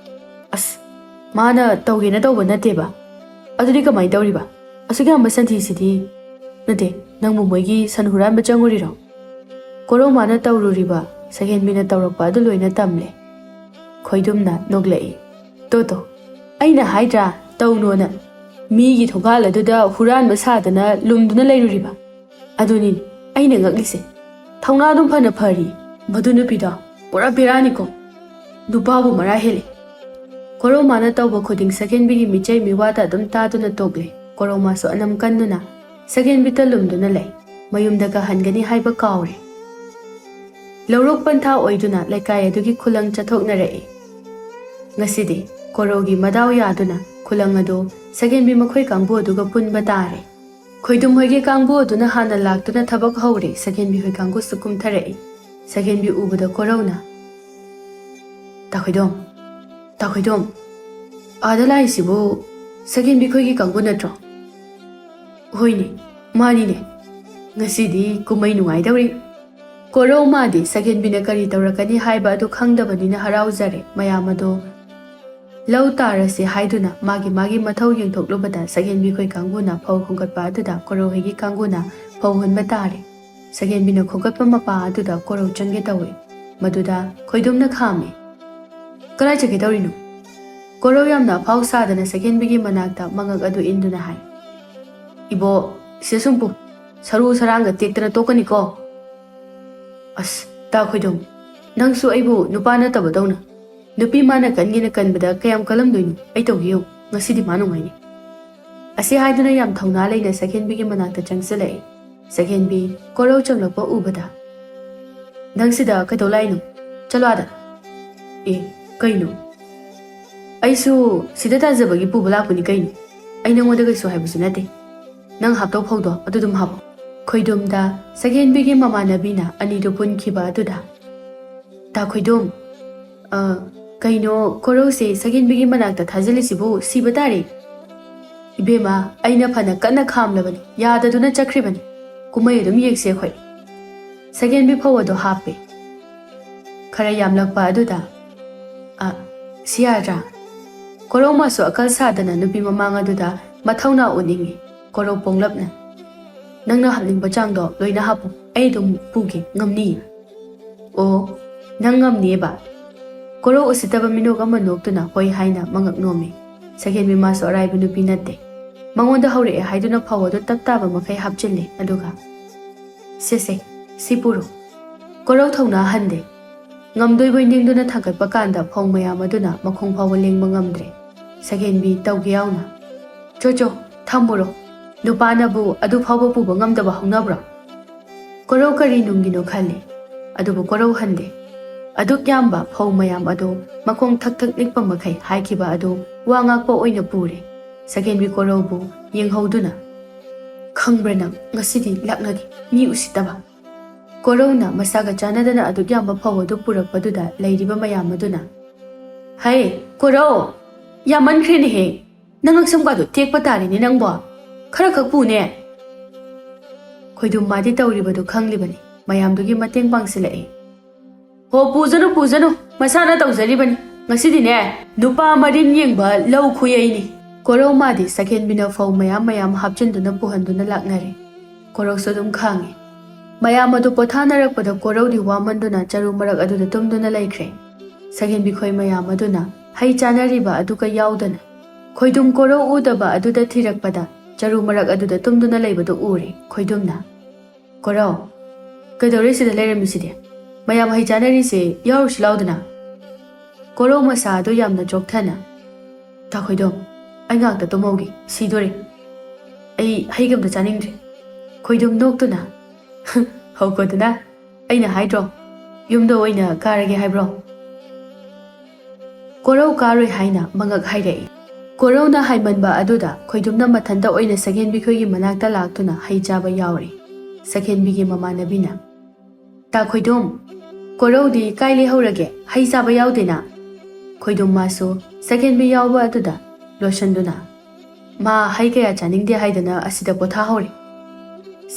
"ꯑꯁ, ꯃꯥꯅ ꯇꯧꯒꯦꯅ ꯇꯧꯕ ꯅꯠꯇꯦꯕ꯫ ꯑꯗꯨꯗꯤ ꯀꯃꯥꯏꯅ ꯇꯧꯔꯤꯕ? ꯑꯁꯨꯛ ꯌꯥꯝꯕ ꯁꯟꯊꯤꯁꯤꯗꯤ꯫ ꯅꯠꯇꯦ, ꯅꯪꯕꯨ ꯃꯣꯏꯒꯤ ꯁꯟ ꯍꯨꯔꯥꯟꯕ ꯆꯪꯉꯨꯔꯤꯔꯣ?" ꯀꯣꯔꯧꯃꯥꯅ ꯇꯧꯔꯨꯔꯤꯕ ꯁꯛꯍꯦꯟꯕꯤꯅ ꯇꯧꯔꯛꯄ ꯑꯗꯨ ꯂꯣꯏꯅ ꯇꯝꯂꯦ꯫ ꯈꯣꯏꯗꯨꯝꯅ ꯅꯣꯛꯂꯛꯏ꯫ "ꯇꯣ ꯇꯣ, ꯑꯩꯅ ꯍꯥꯏꯗ꯭ꯔꯥ ꯇꯧꯅꯣꯅ? ꯃꯤꯒꯤ ꯊꯣꯡꯒꯥꯜ ꯑꯗꯨꯗ ꯍꯨꯔꯥꯟꯕ ꯁꯥꯗꯅ ꯂꯨꯝꯗꯨꯅ ꯂꯩꯔꯨꯔꯤꯕ꯫ ꯑꯗꯨꯅꯤꯅꯦ ꯑꯩꯅ ꯉꯛꯂꯤꯁꯦ꯫ ꯊꯧꯅꯥ ꯑꯗꯨꯝ ꯐꯅ ꯐꯔꯤ꯫ ꯃꯗꯨ ꯅꯨꯄꯤꯗꯣ ꯄꯨꯔꯥ ꯕꯦꯔꯥꯅꯤꯀꯣ꯫ ꯅꯨꯄꯥꯕꯨ ꯃꯔꯥ ꯍꯦꯜꯂꯤ꯫" ꯀꯣꯔꯧꯃꯥꯅ ꯇꯧꯕ ꯈꯨꯗꯤꯡ ꯁꯛꯍꯦꯟꯕꯤꯒꯤ ꯃꯤꯠꯆꯩ ꯃꯤꯋꯥꯇ ꯑꯗꯨꯝ ꯇꯥꯗꯨꯅ ꯇꯣꯛꯂꯦ꯫ ꯀꯣꯔꯧꯃꯥꯁꯨ ꯑꯅꯝ ꯀꯟꯗꯨꯅ ꯁꯛꯍꯦꯟꯕꯤꯇ ꯂꯨꯝꯗꯨꯅ ꯂꯩ꯫ ꯃꯌꯨꯝꯗꯒ ꯍꯟꯒꯅꯤ ꯍꯥꯏꯕ ꯀꯥꯎꯔꯦ꯫ ꯂꯧꯔꯣꯛ ꯄꯟꯊꯥ ꯑꯣꯏꯗꯨꯅ ꯂꯩꯀꯥꯏ ꯑꯗꯨꯒꯤ ꯈꯨꯂꯪ ꯆꯠꯊꯣꯛꯅꯔꯛꯏ꯫ ꯉꯁꯤꯗꯤ ꯀꯣꯔꯧꯒꯤ ꯃꯗꯥꯎ ꯌꯥꯗꯨꯅ ꯈꯨꯂꯪ ꯑꯗꯨ ꯁꯛꯍꯦꯟꯕꯤ ꯃꯈꯣꯏ ꯀꯥꯡꯕꯨ ꯑꯗꯨꯒ ꯄꯨꯟꯕ ꯇꯥꯔꯦ꯫ ꯈꯣꯏꯗꯨꯝ ꯍꯣꯏꯒꯤ ꯀꯥꯡꯕꯨ ꯑꯗꯨꯅ ꯍꯥꯟꯅ ꯂꯥꯛꯇꯨꯅ ꯊꯕꯛ ꯍꯧꯔꯦ꯫ ꯁꯛꯍꯦꯟꯕꯤ ꯍꯣꯏ ꯀꯥꯡꯕꯨꯁꯨ ꯀꯨꯝꯊꯔꯛꯏ꯫ ꯁꯛꯍꯦꯟꯕꯤ ꯎꯕꯗ ꯀꯣꯔꯧꯅ, "ꯇꯥ ꯈꯣꯏꯗꯨꯝ, ꯇꯥ ꯈꯣꯏꯗꯨꯝ, ꯑꯥꯗ ꯂꯥꯛꯏꯁꯤꯕꯨ ꯁꯛꯍꯦꯟꯕꯤ ꯈꯣꯏꯒꯤ ꯀꯥꯡꯕꯨ ꯅꯠꯇ꯭ꯔꯣ?" "ꯍꯣꯏꯅꯦ, ꯃꯥꯅꯤꯅꯦ꯫ ꯉꯁꯤꯗꯤ ꯀꯨꯝꯍꯩ ꯅꯨꯡꯉꯥꯏꯗꯧꯔꯤ꯫" ꯀꯣꯔꯧꯃꯥꯗꯤ ꯁꯛꯍꯦꯟꯕꯤꯅ ꯀꯔꯤ ꯇꯧꯔꯛꯀꯅꯤ ꯍꯥꯏꯕ ꯑꯗꯨ ꯈꯪꯗꯕꯅꯤꯅ ꯍꯔꯥꯎꯖꯔꯦ꯫ ꯃꯌꯥꯝ ꯑꯗꯣ ꯂꯧ ꯇꯥꯔꯁꯤ ꯍꯥꯏꯗꯨꯅ ꯃꯥꯒꯤ ꯃꯥꯒꯤ ꯃꯊꯧ ꯌꯦꯡꯊꯣꯛꯂꯨꯕꯗ ꯁꯛꯍꯦꯟꯕꯤ ꯈꯣꯏ ꯀꯥꯡꯕꯨꯅ ꯐꯧ ꯈꯣꯝꯒꯠꯄ ꯑꯗꯨꯗ ꯀꯣꯔꯧ ꯍꯣꯏꯒꯤ ꯀꯥꯡꯕꯨꯅ ꯐꯧ ꯍꯨꯟꯕ ꯇꯥꯔꯦ꯫ ꯁꯛꯍꯦꯟꯕꯤꯅ ꯈꯣꯝꯒꯠꯄ ꯃꯄꯥ ꯑꯗꯨꯗ ꯀꯣꯔꯧ ꯆꯪꯒꯦ ꯇꯧꯏ꯫ ꯃꯗꯨꯗ ꯈꯣꯏꯗꯨꯝꯅ ꯈꯥꯝꯃꯤ꯫ "ꯀꯗꯥꯏ ꯆꯠꯀꯦ ꯇꯧꯔꯤꯅꯣ?" ꯀꯣꯔꯧ ꯌꯥꯝꯅ ꯑꯐꯥꯎ ꯁꯥꯗꯅ ꯁꯛꯍꯦꯟꯕꯤꯒꯤ ꯃꯅꯥꯛꯇ ꯃꯉꯛ ꯑꯗꯨ ꯏꯟꯗꯨꯅ ꯍꯥꯏ, "ꯏꯕꯣ, ꯁꯤꯗ ꯁꯨꯝ ꯄꯨ꯫ ꯁꯔꯨ ꯁꯔꯥꯡꯒ ꯇꯦꯛꯇꯅ ꯇꯣꯛꯀꯅꯤꯀꯣ꯫" "ꯑꯁ, ꯇꯥ ꯈꯣꯏꯗꯨꯝ, ꯅꯪꯁꯨ ꯑꯩꯕꯨ ꯅꯨꯄꯥ ꯅꯠꯇꯕꯗꯧꯅ꯫ ꯅꯨꯄꯤ ꯃꯥꯅ ꯀꯟꯒꯦꯅ ꯀꯟꯕꯗ ꯀꯌꯥꯝ ꯀꯜꯂꯝꯗꯣꯏꯅꯣ? ꯑꯩ ꯇꯧꯒꯦ ꯌꯦꯡꯉꯨ, ꯉꯁꯤꯗꯤ ꯃꯥ ꯅꯨꯡꯉꯥꯏꯅꯤ꯫" ꯑꯁꯤ ꯍꯥꯏꯗꯨꯅ ꯌꯥꯝ ꯊꯧꯅꯥ ꯂꯩꯅ ꯁꯛꯍꯦꯟꯕꯤꯒꯤ ꯃꯅꯥꯛꯇ ꯆꯪꯁꯤꯜꯂꯛꯏ꯫ ꯁꯛꯍꯦꯟꯕꯤ ꯀꯣꯔꯧ ꯆꯪꯂꯛꯄ ꯎꯕꯗ, "ꯅꯪ ꯁꯤꯗ ꯀꯩꯗꯧ ꯂꯥꯛꯏꯅꯣ? ꯆꯠꯂꯣ ꯑꯥꯗ꯫" "ꯑꯦ, ꯀꯩꯅꯣ? ꯑꯩꯁꯨ ꯁꯤꯗ ꯇꯥꯖꯕꯒꯤ ꯄꯨꯕ ꯂꯥꯛꯄꯅꯤ ꯀꯩꯅꯣ꯫ ꯑꯩ ꯅꯉꯣꯟꯗ ꯀꯩꯁꯨ ꯍꯥꯏꯕꯁꯨ ꯅꯠꯇꯦ꯫ ꯅꯪ ꯍꯥꯞꯇꯧ ꯐꯧꯗꯣ ꯑꯗꯨ ꯑꯗꯨꯝ ꯍꯥꯞꯄꯣ꯫" ꯈꯣꯏꯗꯨꯝꯗ ꯁꯛꯍꯦꯟꯕꯤꯒꯤ ꯃꯃꯥꯟꯅꯕꯤꯅ ꯑꯅꯤꯗꯨ ꯄꯨꯟꯈꯤꯕ ꯑꯗꯨꯗ, "ꯇꯥ ꯈꯣꯏꯗꯨꯝ, ꯑ, ꯀꯩꯅꯣ ꯀꯣꯔꯧꯁꯦ ꯁꯛꯍꯦꯟꯕꯤꯒꯤ ꯃꯅꯥꯛꯇ ꯊꯥꯖꯤꯜꯂꯤꯁꯤꯕꯨ? ꯁꯤꯕ ꯇꯥꯔꯦ꯫" "ꯏꯕꯦꯝꯃ, ꯑꯩꯅ ꯐꯅ ꯀꯟꯅ ꯈꯥꯝꯂꯕꯅꯤ, ꯌꯥꯗꯗꯨꯅ ꯆꯠꯈ꯭ꯔꯤꯕꯅꯤ꯫ ꯀꯨꯝꯍꯩ ꯑꯗꯨꯝ ꯌꯦꯡꯁꯦ ꯑꯩꯈꯣꯏ꯫" ꯁꯒꯦꯟꯕꯤ ꯐꯧ ꯑꯗꯨ ꯍꯥꯞꯄꯦ꯫ ꯈꯔ ꯌꯥꯝꯂꯛꯄ ꯑꯗꯨꯗ, "ꯑ, ꯁꯤ ꯌꯥꯗ꯭ꯔꯥ?" ꯀꯣꯔꯧꯃꯁꯨ ꯑꯀꯜ ꯁꯥꯗꯅ ꯅꯨꯄꯤ ꯃꯃꯥꯡ ꯑꯗꯨꯗ ꯃꯊꯧꯅꯥ ꯎꯠꯅꯤꯡꯏ꯫ ꯀꯣꯔꯧ ꯄꯣꯡꯂꯞꯅ, "ꯅꯪꯅ ꯍꯥꯞꯅꯤꯡꯕ ꯆꯥꯡꯗꯣ ꯂꯣꯏꯅ ꯍꯥꯞꯄꯨ, ꯑꯩ ꯑꯗꯨꯝ ꯄꯨꯒꯦ, ꯉꯝꯅꯤ꯫" "ꯑꯣ, ꯅꯪ ꯉꯝꯅꯤꯕ?" ꯀꯣꯔꯧ ꯎꯁꯤꯠꯇꯕ ꯃꯤꯅꯣꯛ ꯑꯃ ꯅꯣꯛꯇꯨꯅ ꯍꯣꯏ ꯍꯥꯏꯅ ꯃꯉꯛ ꯅꯣꯝꯃꯤ꯫ ꯁꯒꯦꯟꯕꯤ ꯃꯥꯁꯨ ꯑꯔꯥꯏꯕ ꯅꯨꯄꯤ ꯅꯠꯇꯦ꯫ ꯃꯉꯣꯟꯗ ꯍꯧꯔꯛꯑꯦ ꯍꯥꯏꯗꯨꯅ ꯐꯧ ꯑꯗꯨ ꯇꯞ ꯇꯥꯕ ꯃꯈꯩ ꯍꯥꯞꯆꯤꯜꯂꯦ, ꯑꯗꯨꯒ, "ꯁꯦ ꯁꯦ, ꯁꯤ ꯄꯨꯔꯣ꯫" ꯀꯣꯔꯧ ꯊꯧꯅꯥ ꯍꯟꯗꯦ꯫ ꯉꯝꯗꯣꯏꯕꯣꯏ ꯅꯤꯡꯗꯨꯅ ꯊꯥꯡꯒꯠꯄ ꯀꯥꯟꯗ ꯐꯧ ꯃꯌꯥꯝ ꯑꯗꯨꯅ ꯃꯈꯣꯡ ꯐꯥꯎꯕ ꯂꯦꯡꯕ ꯉꯝꯗ꯭ꯔꯦ꯫ ꯁꯒꯦꯟꯕꯤ ꯇꯧꯒꯦ ꯌꯥꯎꯅ, "ꯆꯣ ꯆꯣ, ꯊꯝꯃꯨꯔꯣ꯫ ꯅꯨꯄꯥꯅꯕꯨ ꯑꯗꯨ ꯐꯥꯎꯕ ꯄꯨꯕ ꯉꯝꯗꯕ ꯍꯧꯅꯕ꯭ꯔꯣ?" ꯀꯣꯔꯧ ꯀꯔꯤ ꯅꯨꯡꯒꯤꯅꯣ ꯈꯜꯂꯤ, ꯑꯗꯨꯕꯨ ꯀꯣꯔꯧ ꯍꯟꯗꯦ꯫ ꯑꯗꯨꯛ ꯌꯥꯝꯕ ꯐꯧ ꯃꯌꯥꯝ ꯑꯗꯨ ꯃꯈꯣꯡ ꯊꯛ ꯊꯛ ꯅꯤꯛꯄ ꯃꯈꯩ ꯍꯥꯏꯈꯤꯕ ꯑꯗꯨ ꯋꯥ ꯉꯥꯛꯄ ꯑꯣꯏꯅ ꯄꯨꯔꯦ꯫ ꯁꯒꯦꯟꯕꯤ ꯀꯣꯔꯧꯕꯨ ꯌꯦꯡꯍꯧꯗꯨꯅ, "ꯈꯪꯕ꯭ꯔꯥ ꯅꯪ, ꯉꯁꯤꯗꯤ ꯂꯥꯛꯅꯒꯦ, ꯃꯤ ꯎꯁꯤꯠꯇꯕ꯫" ꯀꯣꯔꯧꯅ ꯃꯁꯥꯒ ꯆꯥꯟꯅꯗꯅ ꯑꯗꯨꯛ ꯌꯥꯝꯕ ꯐꯧ ꯑꯗꯨ ꯄꯨꯔꯛꯄꯗꯨꯗ ꯂꯩꯔꯤꯕ ꯃꯌꯥꯝ ꯑꯗꯨꯅ, "ꯍꯩ, ꯀꯣꯔꯧ, ꯌꯥꯝꯃꯟꯈ꯭ꯔꯦꯅꯦꯍꯦ! ꯅꯪ ꯉꯛꯁꯝꯒꯥꯗꯣ ꯇꯦꯛꯄ ꯇꯥꯔꯦꯅꯦ ꯅꯪꯕꯣ꯫ ꯈꯔ ꯈꯛ ꯄꯨꯅꯦ꯫" ꯈꯣꯏꯗꯨꯝ ꯃꯥꯗꯤ ꯇꯧꯔꯤꯕꯗꯨ ꯈꯪꯂꯤꯕꯅꯤ, ꯃꯌꯥꯝꯗꯨꯒꯤ ꯃꯇꯦꯡ ꯄꯥꯡꯁꯤꯜꯂꯛꯏ꯫ "ꯍꯣ, ꯄꯨꯖꯅꯨ, ꯄꯨꯖꯅꯨ, ꯃꯁꯥꯅ ꯇꯧꯖꯔꯤꯕꯅꯤ꯫ ꯉꯁꯤꯗꯤꯅꯦ, ꯅꯨꯄꯥ ꯃꯔꯤꯟ ꯌꯦꯡꯕ ꯂꯧ ꯈꯨꯌꯩꯅꯤ꯫" ꯀꯣꯔꯧ ꯃꯥꯗꯤ ꯁꯒꯦꯟꯕꯤꯅ ꯐꯧ ꯃꯌꯥꯝ ꯃꯌꯥꯝ ꯍꯥꯞꯆꯤꯟꯗꯨꯅ ꯄꯨꯍꯟꯗꯨꯅ ꯂꯥꯛꯅꯔꯦ꯫ ꯀꯣꯔꯧꯁꯨ ꯑꯗꯨꯝ ꯈꯥꯡꯉꯤ꯫ ꯃꯌꯥꯝ ꯑꯗꯨ ꯄꯣꯊꯥꯅꯔꯛꯄꯗ ꯀꯣꯔꯧꯗꯤ ꯋꯥꯃꯟꯗꯨꯅ ꯆꯔꯨ ꯃꯔꯛ ꯑꯗꯨꯗ ꯇꯨꯝꯗꯨꯅ ꯂꯩꯈ꯭ꯔꯦ꯫ ꯁꯒꯦꯟꯕꯤ ꯈꯣꯏ ꯃꯌꯥꯝ ꯑꯗꯨꯅ ꯍꯩ ꯆꯥꯅꯔꯤꯕ ꯑꯗꯨꯒ ꯌꯥꯎꯗꯅ ꯈꯣꯏꯗꯨꯝ ꯀꯣꯔꯧ ꯎꯗꯕ ꯑꯗꯨꯗ ꯊꯤꯔꯛꯄꯗ ꯆꯔꯨ ꯃꯔꯛ ꯑꯗꯨꯗ ꯇꯨꯝꯗꯨꯅ ꯂꯩꯕꯗꯨ ꯎꯔꯦ꯫ ꯈꯣꯏꯗꯨꯝꯅ, "ꯀꯣꯔꯧ, ꯀꯩꯗꯧꯔꯦ ꯁꯤꯗ ꯂꯩꯔꯝꯃꯤꯁꯤꯗꯤ? ꯃꯌꯥꯝ ꯍꯩ ꯆꯥꯅꯔꯤꯁꯦ ꯌꯥꯎꯔꯨꯁꯤ ꯂꯥꯎꯗꯅ꯫" ꯀꯣꯔꯧ ꯃꯁꯥ ꯑꯗꯨ ꯌꯥꯝꯅ ꯆꯣꯛꯊꯅ, "ꯇꯥ ꯈꯣꯏꯗꯨꯝ, ꯑꯩ ꯉꯥꯛꯇ ꯇꯨꯝꯍꯧꯒꯦ, ꯁꯤꯗꯣꯔꯦ꯫ ꯑꯩ ꯍꯩꯒ ꯑꯝꯇ ꯆꯥꯅꯤꯡꯗ꯭ꯔꯦ꯫" ꯈꯣꯏꯗꯨꯝ ꯅꯣꯛꯇꯨꯅ, "ꯍꯧꯀꯣꯗꯅ, ꯑꯩꯅ ꯍꯥꯏꯗ꯭ꯔꯣ, ꯌꯨꯝꯗ ꯑꯣꯏꯅ ꯀꯥꯔꯒꯦ ꯍꯥꯏꯕ꯭ꯔꯣ?" ꯀꯣꯔꯧ ꯀꯥꯔꯣꯏ ꯍꯥꯏꯅ ꯃꯉꯛ ꯍꯥꯏꯔꯛꯏ꯫ ꯀꯣꯔꯧꯅ ꯍꯥꯏꯃꯟꯕ ꯑꯗꯨꯗ ꯈꯣꯏꯗꯨꯝꯅ ꯃꯊꯟꯇ ꯑꯣꯏꯅ ꯁꯒꯦꯟꯕꯤ ꯈꯣꯏꯒꯤ ꯃꯅꯥꯛꯇ ꯂꯥꯛꯇꯨꯅ ꯍꯩ ꯆꯥꯕ ꯌꯥꯎꯔꯦ꯫ ꯁꯒꯦꯟꯕꯤꯒꯤ ꯃꯃꯥꯟꯅꯕꯤꯅ, "ꯇꯥ ꯈꯣꯏꯗꯨꯝ, ꯀꯣꯔꯧꯗꯤ ꯀꯥꯏ ꯂꯩꯍꯧꯔꯒꯦ? ꯍꯩ ꯆꯥꯕ ꯌꯥꯎꯗꯦꯅ?" ꯈꯣꯏꯗꯨꯝ ꯃꯥꯁꯨ ꯁꯒꯦꯟꯕꯤ ꯌꯥꯎꯕ ꯑꯗꯨꯗ ꯂꯣꯠꯁꯤꯟꯗꯨꯅ, "ꯃꯥ ꯍꯩ ꯀꯌꯥ ꯆꯥꯅꯤꯡꯗꯦ ꯍꯥꯏꯗꯅ ꯑꯁꯤꯗ ꯄꯣꯊꯥꯍꯧꯔꯦ꯫"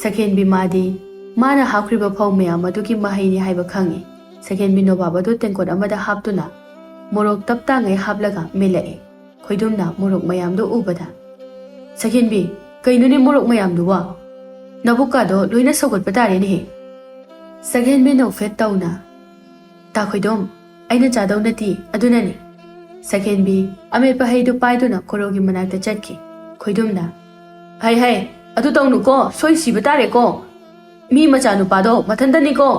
ꯁꯒꯦꯟꯕꯤ ꯃꯥꯗꯤ ꯃꯥꯅ ꯍꯥꯞꯈ꯭ꯔꯤꯕ ꯐꯧ ꯃꯌꯥꯝ ꯑꯗꯨꯒꯤ ꯃꯍꯩꯅꯤ ꯍꯥꯏꯕ ꯈꯪꯉꯤ꯫ ꯁꯒꯦꯟꯕꯤ ꯅꯣꯕꯥꯞ ꯑꯗꯨ ꯇꯦꯡꯀꯣꯠ ꯑꯃꯗ ꯍꯥꯞꯇꯨꯅ ꯃꯣꯔꯣꯛ ꯇꯞ ꯇꯥꯉꯩ ꯍꯥꯞꯂꯒ ꯃꯦꯠꯂꯛꯏ꯫ ꯈꯣꯏꯗꯨꯝꯅ ꯃꯣꯔꯣꯛ ꯃꯌꯥꯝꯗꯨ ꯎꯕꯗ, "ꯁꯒꯦꯟꯕꯤ, ꯀꯩꯅꯣꯅꯦ ꯃꯣꯔꯣꯛ ꯃꯌꯥꯝꯗꯨꯕꯣ? ꯅꯕꯨꯛꯀꯥꯗꯣ ꯂꯣꯏꯅ ꯁꯧꯒꯠꯄ ꯇꯥꯔꯦꯅꯦꯍꯦ!" ꯁꯒꯦꯟꯕꯤ ꯅꯣꯛꯐꯦꯠ ꯇꯧꯅ, "ꯇꯥ ꯈꯣꯏꯗꯨꯝ, ꯑꯩꯅ ꯆꯥꯗꯧ ꯅꯠꯇꯦ, ꯑꯗꯨꯅꯅꯤ꯫" ꯁꯒꯦꯟꯕꯤ ꯑꯃꯦꯠꯄ ꯍꯩꯗꯨ ꯄꯥꯏꯗꯨꯅ ꯀꯣꯔꯧꯒꯤ ꯃꯅꯥꯛꯇ ꯆꯠꯈꯤ꯫ ꯈꯣꯏꯗꯨꯝꯅ, "ꯍꯩ ꯍꯩ, ꯑꯗꯨ ꯇꯧꯅꯨꯀꯣ, ꯁꯣꯏ ꯁꯤꯕ ꯇꯥꯔꯦꯀꯣ꯫ ꯃꯤ ꯃꯆꯥꯅꯨꯄꯥꯗꯣ ꯃꯊꯟꯇꯅꯤꯀꯣ꯫"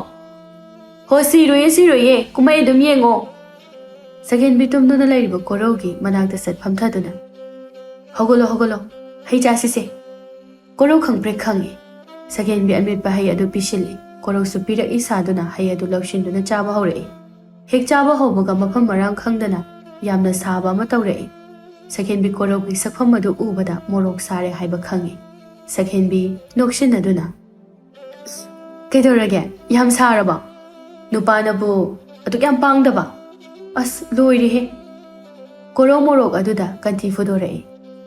"ꯍꯣ, ꯁꯤꯔꯣꯏꯌꯦ, ꯁꯤꯔꯣꯏꯌꯦ, ꯀꯨꯝꯍꯩ ꯑꯗꯨꯝ ꯌꯦꯡꯉꯣ꯫" ꯁꯒꯦꯟꯕꯤ ꯇꯨꯝꯗꯨꯅ ꯂꯩꯔꯤꯕ ꯀꯣꯔꯧꯒꯤ ꯃꯅꯥꯛꯇ ꯆꯠ ꯐꯝꯊꯗꯨꯅ, "ꯍꯧꯒꯠꯂꯣ, ꯍꯧꯒꯠꯂꯣ, ꯍꯩ ꯆꯥꯁꯤꯁꯦ꯫" ꯀꯣꯔꯧ ꯈꯪꯄ꯭ꯔꯦꯛ ꯈꯪꯉꯤ꯫ ꯁꯒꯦꯟꯕꯤ ꯑꯃꯦꯠꯄ ꯍꯩ ꯑꯗꯨ ꯄꯤꯁꯤꯜꯂꯤ꯫ ꯀꯣꯔꯧꯁꯨ ꯄꯤꯔꯛꯏ ꯁꯥꯗꯨꯅ ꯍꯩ ꯑꯗꯨ ꯂꯧꯁꯤꯟꯗꯨꯅ ꯆꯥꯕ ꯍꯧꯔꯛꯏ꯫ ꯍꯦꯛ ꯆꯥꯕ ꯍꯧꯕꯒ ꯃꯐꯝ ꯃꯔꯥꯡ ꯈꯪꯗꯅ ꯌꯥꯝꯅ ꯁꯥꯕ ꯑꯃ ꯇꯧꯔꯛꯏ꯫ ꯁꯒꯦꯟꯕꯤ ꯀꯣꯔꯧꯒꯤ ꯁꯛꯐꯝ ꯑꯗꯨ ꯎꯕꯗ ꯃꯣꯔꯣꯛ ꯁꯥꯔꯦ ꯍꯥꯏꯕ ꯈꯪꯉꯤ꯫ ꯁꯒꯦꯟꯕꯤ ꯅꯣꯛꯁꯤꯟꯅꯗꯨꯅ, "ꯀꯩꯗꯧꯔꯒꯦ? ꯌꯥꯝ ꯁꯥꯔꯕꯣ? ꯅꯨꯄꯥꯅꯕꯨ ꯑꯗꯨꯛ ꯌꯥꯝ ꯄꯥꯡꯗꯕ? ꯑꯁ, ꯂꯣꯏꯔꯦꯍꯦ!" ꯀꯣꯔꯧ ꯃꯣꯔꯣꯛ ꯑꯗꯨꯗ ꯀꯟꯊꯤ ꯐꯨꯗꯣꯔꯛꯏ꯫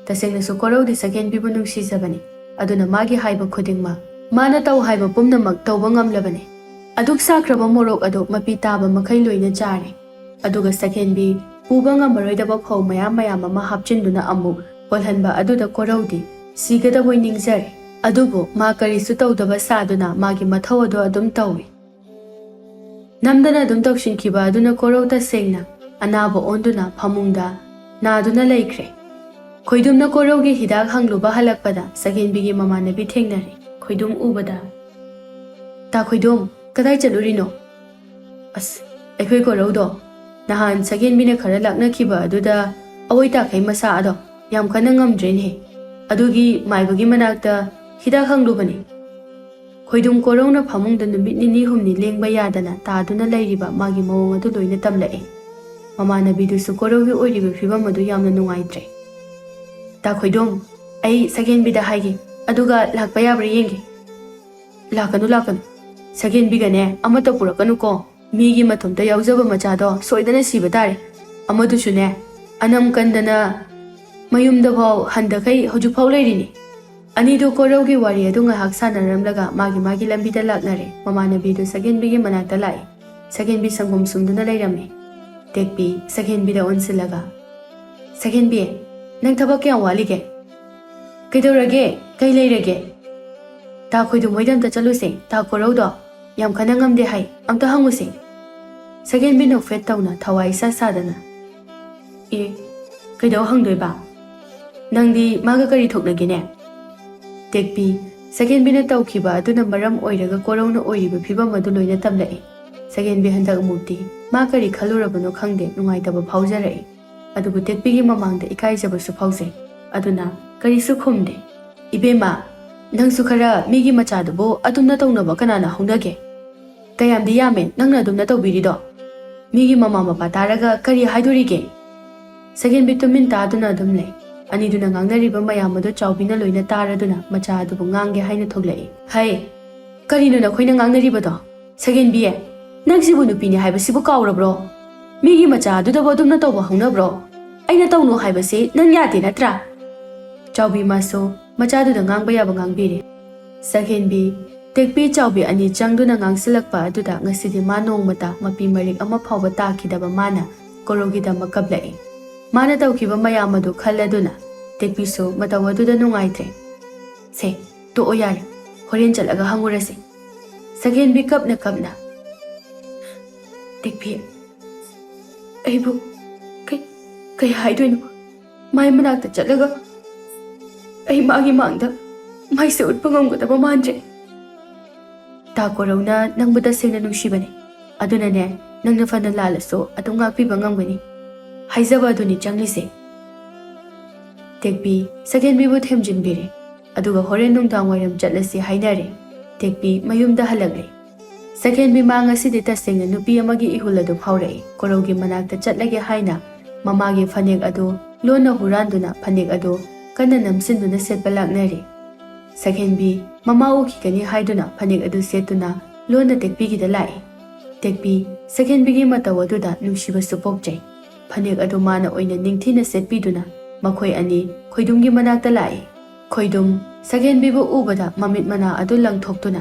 ꯇꯁꯦꯡꯅꯁꯨ ꯀꯣꯔꯧꯗꯤ ꯁꯒꯦꯟꯕꯤꯕꯨ ꯅꯨꯡꯁꯤꯖꯕꯅꯤ꯫ ꯑꯗꯨꯅ ꯃꯥꯒꯤ ꯍꯥꯏꯕ ꯈꯨꯗꯤꯡꯃꯛ, ꯃꯥꯅ ꯇꯧ ꯍꯥꯏꯕ ꯄꯨꯝꯅꯃꯛ ꯇꯧꯕ ꯉꯝꯂꯕꯅꯤ꯫ ꯑꯗꯨꯛ ꯁꯥꯈ꯭ꯔꯕ ꯃꯣꯔꯣꯛ ꯑꯗꯨ ꯃꯄꯤ ꯇꯥꯕ ꯃꯈꯩ ꯂꯣꯏꯅ ꯆꯥꯔꯦ꯫ ꯑꯗꯨꯒ ꯁꯒꯦꯟꯕꯤ ꯄꯨꯕ ꯉꯝꯃꯔꯣꯏꯗꯕ ꯐꯧ ꯃꯌꯥꯝ ꯃꯌꯥꯝ ꯑꯃ ꯍꯥꯞꯆꯤꯟꯗꯨꯅ ꯑꯃꯨꯛ ꯍꯣꯜꯍꯟꯕ ꯑꯗꯨꯗ ꯀꯣꯔꯧꯗꯤ ꯁꯤꯒꯗꯕꯣꯏ ꯅꯤꯡꯖꯔꯦ꯫ ꯑꯗꯨꯕꯨ ꯃꯥ ꯀꯔꯤꯁꯨ ꯇꯧꯗꯕ ꯁꯥꯗꯨꯅ ꯃꯥꯒꯤ ꯃꯊꯧ ꯑꯗꯨ ꯑꯗꯨꯝ ꯇꯧꯏ꯫ ꯅꯝꯗꯅ ꯑꯗꯨꯝ ꯇꯧꯁꯤꯟꯈꯤꯕ ꯑꯗꯨꯅ ꯀꯣꯔꯧ ꯇꯁꯦꯡꯅ ꯑꯅꯥꯕ ꯑꯣꯟꯗꯨꯅ ꯐꯃꯨꯡꯗ ꯅꯥꯗꯨꯅ ꯂꯩꯈ꯭ꯔꯦ꯫ ꯈꯣꯏꯗꯨꯝꯅ ꯀꯣꯔꯧꯒꯤ ꯍꯤꯗꯥꯛ ꯍꯪꯂꯨꯕ ꯍꯜꯂꯛꯄꯗ ꯁꯒꯦꯟꯕꯤꯒꯤ ꯃꯃꯥꯟꯅꯕꯤ ꯊꯦꯡꯅꯔꯦ꯫ ꯈꯣꯏꯗꯨꯝ ꯎꯕꯗ, "ꯇꯥ ꯈꯣꯏꯗꯨꯝ, ꯀꯗꯥꯏ ꯆꯠꯂꯨꯔꯤꯅꯣ?" "ꯑꯁ, ꯑꯩꯈꯣꯏ ꯀꯣꯔꯧꯗꯣ ꯅꯍꯥꯟ ꯁꯒꯦꯟꯕꯤꯅ ꯈꯔ ꯂꯥꯛꯅꯈꯤꯕ ꯑꯗꯨꯗ ꯑꯋꯣꯏ ꯇꯥꯈꯩ ꯃꯁꯥ ꯑꯗꯣ ꯌꯥꯝ ꯀꯟꯅ ꯉꯝꯗ꯭ꯔꯦꯅꯦꯍꯦ꯫ ꯑꯗꯨꯒꯤ ꯃꯥꯏꯕꯒꯤ ꯃꯅꯥꯛꯇ ꯍꯤꯗꯥꯛ ꯍꯪꯂꯨꯕꯅꯤ꯫" ꯈꯣꯏꯗꯨꯝ ꯀꯣꯔꯧꯅ ꯐꯃꯨꯡꯗ ꯅꯨꯃꯤꯠ ꯅꯤꯅꯤ ꯍꯨꯝꯅꯤ ꯂꯦꯡꯕ ꯌꯥꯗꯅ ꯇꯥꯗꯨꯅ ꯂꯩꯔꯤꯕ ꯃꯥꯒꯤ ꯃꯑꯣꯡ ꯑꯗꯨ ꯂꯣꯏꯅ ꯇꯝꯂꯛꯏ꯫ ꯃꯃꯥꯟꯅꯕꯤꯗꯨꯁꯨ ꯀꯣꯔꯧꯒꯤ ꯑꯣꯏꯔꯤꯕ ꯐꯤꯕꯝ ꯑꯗꯨ ꯌꯥꯝꯅ ꯅꯨꯡꯉꯥꯏꯇ꯭ꯔꯦ꯫ "ꯇꯥ ꯈꯣꯏꯗꯨꯝ, ꯑꯩ ꯁꯒꯦꯟꯕꯤꯗ ꯍꯥꯏꯒꯦ, ꯑꯗꯨꯒ ꯂꯥꯛꯄ ꯌꯥꯕ꯭ꯔꯥ ꯌꯦꯡꯒꯦ꯫" "ꯂꯥꯛꯀꯅꯨ, ꯂꯥꯛꯀꯅꯨ꯫ ꯁꯒꯦꯟꯕꯤꯒꯅꯦ ꯑꯃꯠꯇ ꯄꯨꯔꯛꯀꯅꯨꯀꯣ꯫ ꯃꯤꯒꯤ ꯃꯊꯨꯝꯇ ꯌꯥꯎꯖꯕ ꯃꯆꯥꯗꯣ ꯁꯣꯏꯗꯅ ꯁꯤꯕ ꯇꯥꯔꯦ꯫ ꯑꯃꯗꯨꯁꯨꯅꯦ, ꯑꯅꯝ ꯀꯟꯗꯅ ꯃꯌꯨꯝꯗꯐꯥꯎ ꯍꯟꯗꯈꯩ ꯍꯧꯖꯤꯛꯐꯥꯎ ꯂꯩꯔꯤꯅꯤ꯫" ꯑꯅꯤꯗꯨ ꯀꯣꯔꯧꯒꯤ ꯋꯥꯔꯤ ꯑꯗꯨ ꯉꯥꯏꯍꯥꯛ ꯁꯥꯟꯅꯔꯝꯂꯒ ꯃꯥꯒꯤ ꯃꯥꯒꯤ ꯂꯝꯕꯤꯗ ꯂꯥꯛꯅꯔꯦ꯫ ꯃꯃꯥꯟꯅꯕꯤꯗꯨ ꯁꯛꯍꯦꯟꯕꯤꯒꯤ ꯃꯅꯥꯛꯇ ꯂꯥꯛꯏ꯫ ꯁꯛꯍꯦꯟꯕꯤ ꯁꯪꯒꯣꯝ ꯁꯨꯝꯗꯨꯅ ꯂꯩꯔꯝꯃꯤ꯫ ꯇꯦꯛꯄꯤ ꯁꯛꯍꯦꯟꯕꯤꯗ ꯑꯣꯟꯁꯤꯜꯂꯒ, "ꯁꯛꯍꯦꯟꯕꯤ, ꯅꯪ ꯊꯕꯛ ꯀꯌꯥꯝ ꯋꯥꯠꯂꯤꯒꯦ? ꯀꯩꯗꯧꯔꯒꯦ? ꯀꯩ ꯂꯩꯔꯒꯦ? ꯇꯥ ꯈꯣꯏꯗꯨ ꯃꯣꯏꯗ ꯑꯝꯇ ꯆꯠꯂꯨꯁꯦ, ꯇꯥ ꯀꯣꯔꯧꯗꯣ ꯌꯥꯝ ꯀꯟꯅ ꯉꯝꯗꯦ ꯍꯥꯏ, ꯑꯝꯇ ꯍꯪꯉꯨꯁꯦ꯫" ꯁꯛꯍꯦꯟꯕꯤ ꯅꯣꯛꯐꯦꯠ ꯇꯧꯅ ꯊꯋꯥꯏ ꯏꯁꯥ ꯁꯥꯗꯅ, "ꯑꯦ, ꯀꯩꯗꯧ ꯍꯪꯗꯣꯏꯕ? ꯅꯪꯗꯤ ꯃꯥꯒ ꯀꯔꯤ ꯊꯣꯛꯅꯒꯦꯅꯦ?" ꯇꯦꯛꯄꯤ, ꯁꯛꯍꯦꯟꯕꯤꯅ ꯇꯧꯈꯤꯕ ꯑꯗꯨꯅ ꯃꯔꯝ ꯑꯣꯏꯔꯒ ꯀꯣꯔꯧꯅ ꯑꯣꯏꯔꯤꯕ ꯐꯤꯕꯝ ꯑꯗꯨ ꯂꯣꯏꯅ ꯇꯝꯂꯛꯏ꯫ ꯁꯛꯍꯦꯟꯕꯤ ꯍꯟꯗꯛ ꯑꯃꯨꯛꯇꯤ ꯃꯥ ꯀꯔꯤ ꯈꯜꯂꯨꯔꯕꯅꯣ ꯈꯪꯗꯦ, ꯅꯨꯡꯉꯥꯏꯇꯕ ꯐꯥꯎꯖꯔꯛꯏ꯫ ꯑꯗꯨꯕꯨ ꯇꯦꯛꯄꯤꯒꯤ ꯃꯃꯥꯡꯗ ꯏꯀꯥꯏꯖꯕꯁꯨ ꯐꯥꯎꯖꯩ꯫ ꯑꯗꯨꯅ ꯀꯔꯤꯁꯨ ꯈꯨꯝꯗꯦ꯫ "ꯏꯕꯦꯝꯃ, ꯅꯪꯁꯨ ꯈꯔ ꯃꯤꯒꯤ ꯃꯆꯥꯗꯨꯕꯨ ꯑꯗꯨꯝꯅ ꯇꯧꯅꯕ ꯀꯅꯥꯅ ꯍꯧꯅꯒꯦ? ꯀꯌꯥꯝꯗꯤ ꯌꯥꯝꯃꯦ ꯅꯪꯅ ꯑꯗꯨꯝꯅ ꯇꯧꯕꯤꯔꯤꯗꯣ? ꯃꯤꯒꯤ ꯃꯃꯥ ꯃꯄꯥ ꯇꯥꯔꯒ ꯀꯔꯤ ꯍꯥꯏꯗꯣꯔꯤꯒꯦ?" ꯁꯛꯍꯦꯟꯕꯤ ꯇꯨꯃꯤꯟ ꯇꯥꯗꯨꯅ ꯑꯗꯨꯝ ꯂꯩ꯫ ꯑꯅꯤꯗꯨꯅ ꯉꯥꯡꯅꯔꯤꯕ ꯃꯌꯥꯝ ꯑꯗꯨ ꯆꯥꯎꯕꯤꯅ ꯂꯣꯏꯅ ꯇꯥꯔꯗꯨꯅ ꯃꯆꯥ ꯑꯗꯨꯕꯨ ꯉꯥꯡꯒꯦ ꯍꯥꯏꯅ ꯊꯣꯛꯂꯛꯏ꯫ "ꯍꯩ, ꯀꯔꯤꯅꯣ ꯅꯈꯣꯏꯅ ꯉꯥꯡꯅꯔꯤꯕꯗꯣ? ꯁꯛꯍꯦꯟꯕꯤ, ꯅꯪꯁꯤꯕꯨ ꯅꯨꯄꯤꯅꯤ ꯍꯥꯏꯕꯁꯤꯕꯨ ꯀꯥꯎꯔꯕ꯭ꯔꯣ? ꯃꯤꯒꯤ ꯃꯆꯥ ꯑꯗꯨꯗꯕꯨ ꯑꯗꯨꯝꯅ ꯇꯧꯕ ꯍꯧꯅꯕ꯭ꯔꯣ? ꯑꯩꯅ ꯇꯧꯅꯨ ꯍꯥꯏꯕꯁꯤ ꯅꯪ ꯌꯥꯗꯦ ꯅꯠꯇ꯭ꯔꯥ?" ꯆꯥꯎꯕꯤ ꯃꯥꯁꯨ ꯃꯆꯥꯗꯨꯗ ꯉꯥꯡꯕ ꯌꯥꯕ ꯉꯥꯡꯕꯤꯔꯦ꯫ ꯁꯛꯍꯦꯟꯕꯤ, ꯇꯦꯛꯄꯤ, ꯆꯥꯎꯕꯤ ꯑꯅꯤ ꯆꯪꯗꯨꯅ ꯉꯥꯡꯁꯤꯜꯂꯛꯄ ꯑꯗꯨꯗ ꯉꯁꯤꯗꯤ ꯃꯥ ꯅꯣꯡꯃꯇ ꯃꯄꯤ ꯃꯔꯤꯛ ꯑꯃ ꯐꯥꯎꯕ ꯇꯥꯈꯤꯗꯕ ꯃꯥꯅ ꯀꯣꯔꯧꯒꯤꯗꯃꯛ ꯀꯞꯂꯛꯏ꯫ ꯃꯥꯅ ꯇꯧꯈꯤꯕ ꯃꯌꯥꯝ ꯑꯗꯨ ꯈꯜꯂꯗꯨꯅ ꯇꯦꯛꯄꯤꯁꯨ ꯃꯇꯧ ꯑꯗꯨꯗ ꯅꯨꯡꯉꯥꯏꯇ꯭ꯔꯦ꯫ "ꯁꯦ, ꯇꯣꯛꯑꯣ ꯌꯥꯔꯦ, ꯍꯣꯔꯦꯟ ꯆꯠꯂꯒ ꯍꯪꯉꯨꯔꯁꯦ꯫" ꯁꯛꯍꯦꯟꯕꯤ ꯀꯞꯅ ꯀꯞꯅ, "ꯇꯦꯛꯄꯤ, ꯑꯩꯕꯨ ꯀꯩ, ꯀꯩ ꯍꯥꯏꯗꯣꯏꯅꯣ? ꯃꯥꯏ ꯃꯅꯥꯛꯇ ꯆꯠꯂꯒ ꯑꯩ ꯃꯥꯒꯤ ꯃꯥꯡꯗ ꯃꯥꯏꯁꯦ ꯎꯠꯄ ꯉꯝꯒꯗꯕ ꯃꯥꯟꯗ꯭ꯔꯦ꯫ ꯇꯥ ꯀꯣꯔꯧꯅ ꯅꯪꯕꯨ ꯇꯁꯦꯡꯅ ꯅꯨꯡꯁꯤꯕꯅꯤ꯫ ꯑꯗꯨꯅꯅꯦ, ꯅꯪꯅ ꯐꯅ ꯂꯥꯜꯂꯁꯨ ꯑꯗꯨꯝ ꯉꯥꯛꯄꯤꯕ ꯉꯝꯒꯅꯤ ꯍꯥꯏꯖꯕ ꯑꯗꯨꯅꯤ ꯆꯪꯂꯤꯁꯦ꯫" ꯇꯦꯛꯄꯤ ꯁꯛꯍꯦꯟꯕꯤꯕꯨ ꯊꯦꯝꯖꯤꯟꯕꯤꯔꯦ꯫ ꯑꯗꯨꯒ ꯍꯣꯔꯦꯟ ꯅꯨꯡꯗꯥꯡ ꯋꯥꯏꯔꯝ ꯆꯠꯂꯁꯤ ꯍꯥꯏꯅꯔꯦ꯫ ꯇꯦꯛꯄꯤ ꯃꯌꯨꯝꯗ ꯍꯜꯂꯛꯂꯦ꯫ ꯁꯛꯍꯦꯟꯕꯤ ꯃꯥ ꯉꯁꯤꯗꯤ ꯇꯁꯦꯡꯅ ꯅꯨꯄꯤ ꯑꯃꯒꯤ ꯏꯍꯨꯜ ꯑꯗꯨ ꯐꯥꯎꯔꯛꯏ꯫ ꯀꯣꯔꯧꯒꯤ ꯃꯅꯥꯛꯇ ꯆꯠꯂꯒꯦ ꯍꯥꯏꯅ ꯃꯃꯥꯒꯤ ꯐꯅꯦꯛ ꯑꯗꯨ ꯂꯣꯟꯅ ꯍꯨꯔꯥꯟꯗꯨꯅ ꯐꯅꯦꯛ ꯑꯗꯨ ꯀꯟꯅ ꯅꯝꯁꯤꯟꯗꯨꯅ ꯁꯦꯠꯄ ꯂꯥꯛꯅꯔꯤ꯫ ꯁꯛꯍꯦꯟꯕꯤ ꯃꯃꯥ ꯎꯈꯤꯒꯅꯤ ꯍꯥꯏꯗꯨꯅ ꯐꯅꯦꯛ ꯑꯗꯨ ꯁꯦꯠꯇꯨꯅ ꯂꯣꯟꯅ ꯇꯦꯛꯄꯤꯒꯤꯗ ꯂꯥꯛꯏ꯫ ꯇꯦꯛꯄꯤ ꯁꯛꯍꯦꯟꯕꯤꯒꯤ ꯃꯇꯧ ꯑꯗꯨꯗ ꯅꯨꯡꯁꯤꯕꯁꯨ ꯄꯣꯛꯆꯩ꯫ ꯐꯅꯦꯛ ꯑꯗꯨ ꯃꯥꯅ ꯑꯣꯏꯅ ꯅꯤꯡꯊꯤꯅ ꯁꯦꯠꯄꯤꯗꯨꯅ ꯃꯈꯣꯏ ꯑꯅꯤ ꯈꯣꯏꯗꯨꯝꯒꯤ ꯃꯅꯥꯛꯇ ꯂꯥꯛꯏ꯫ ꯈꯣꯏꯗꯨꯝ ꯁꯒꯦꯟꯕꯤꯕꯨ ꯎꯕꯗ ꯃꯃꯤꯠ ꯃꯅꯥ ꯑꯗꯨ ꯂꯪꯊꯣꯛꯇꯨꯅ,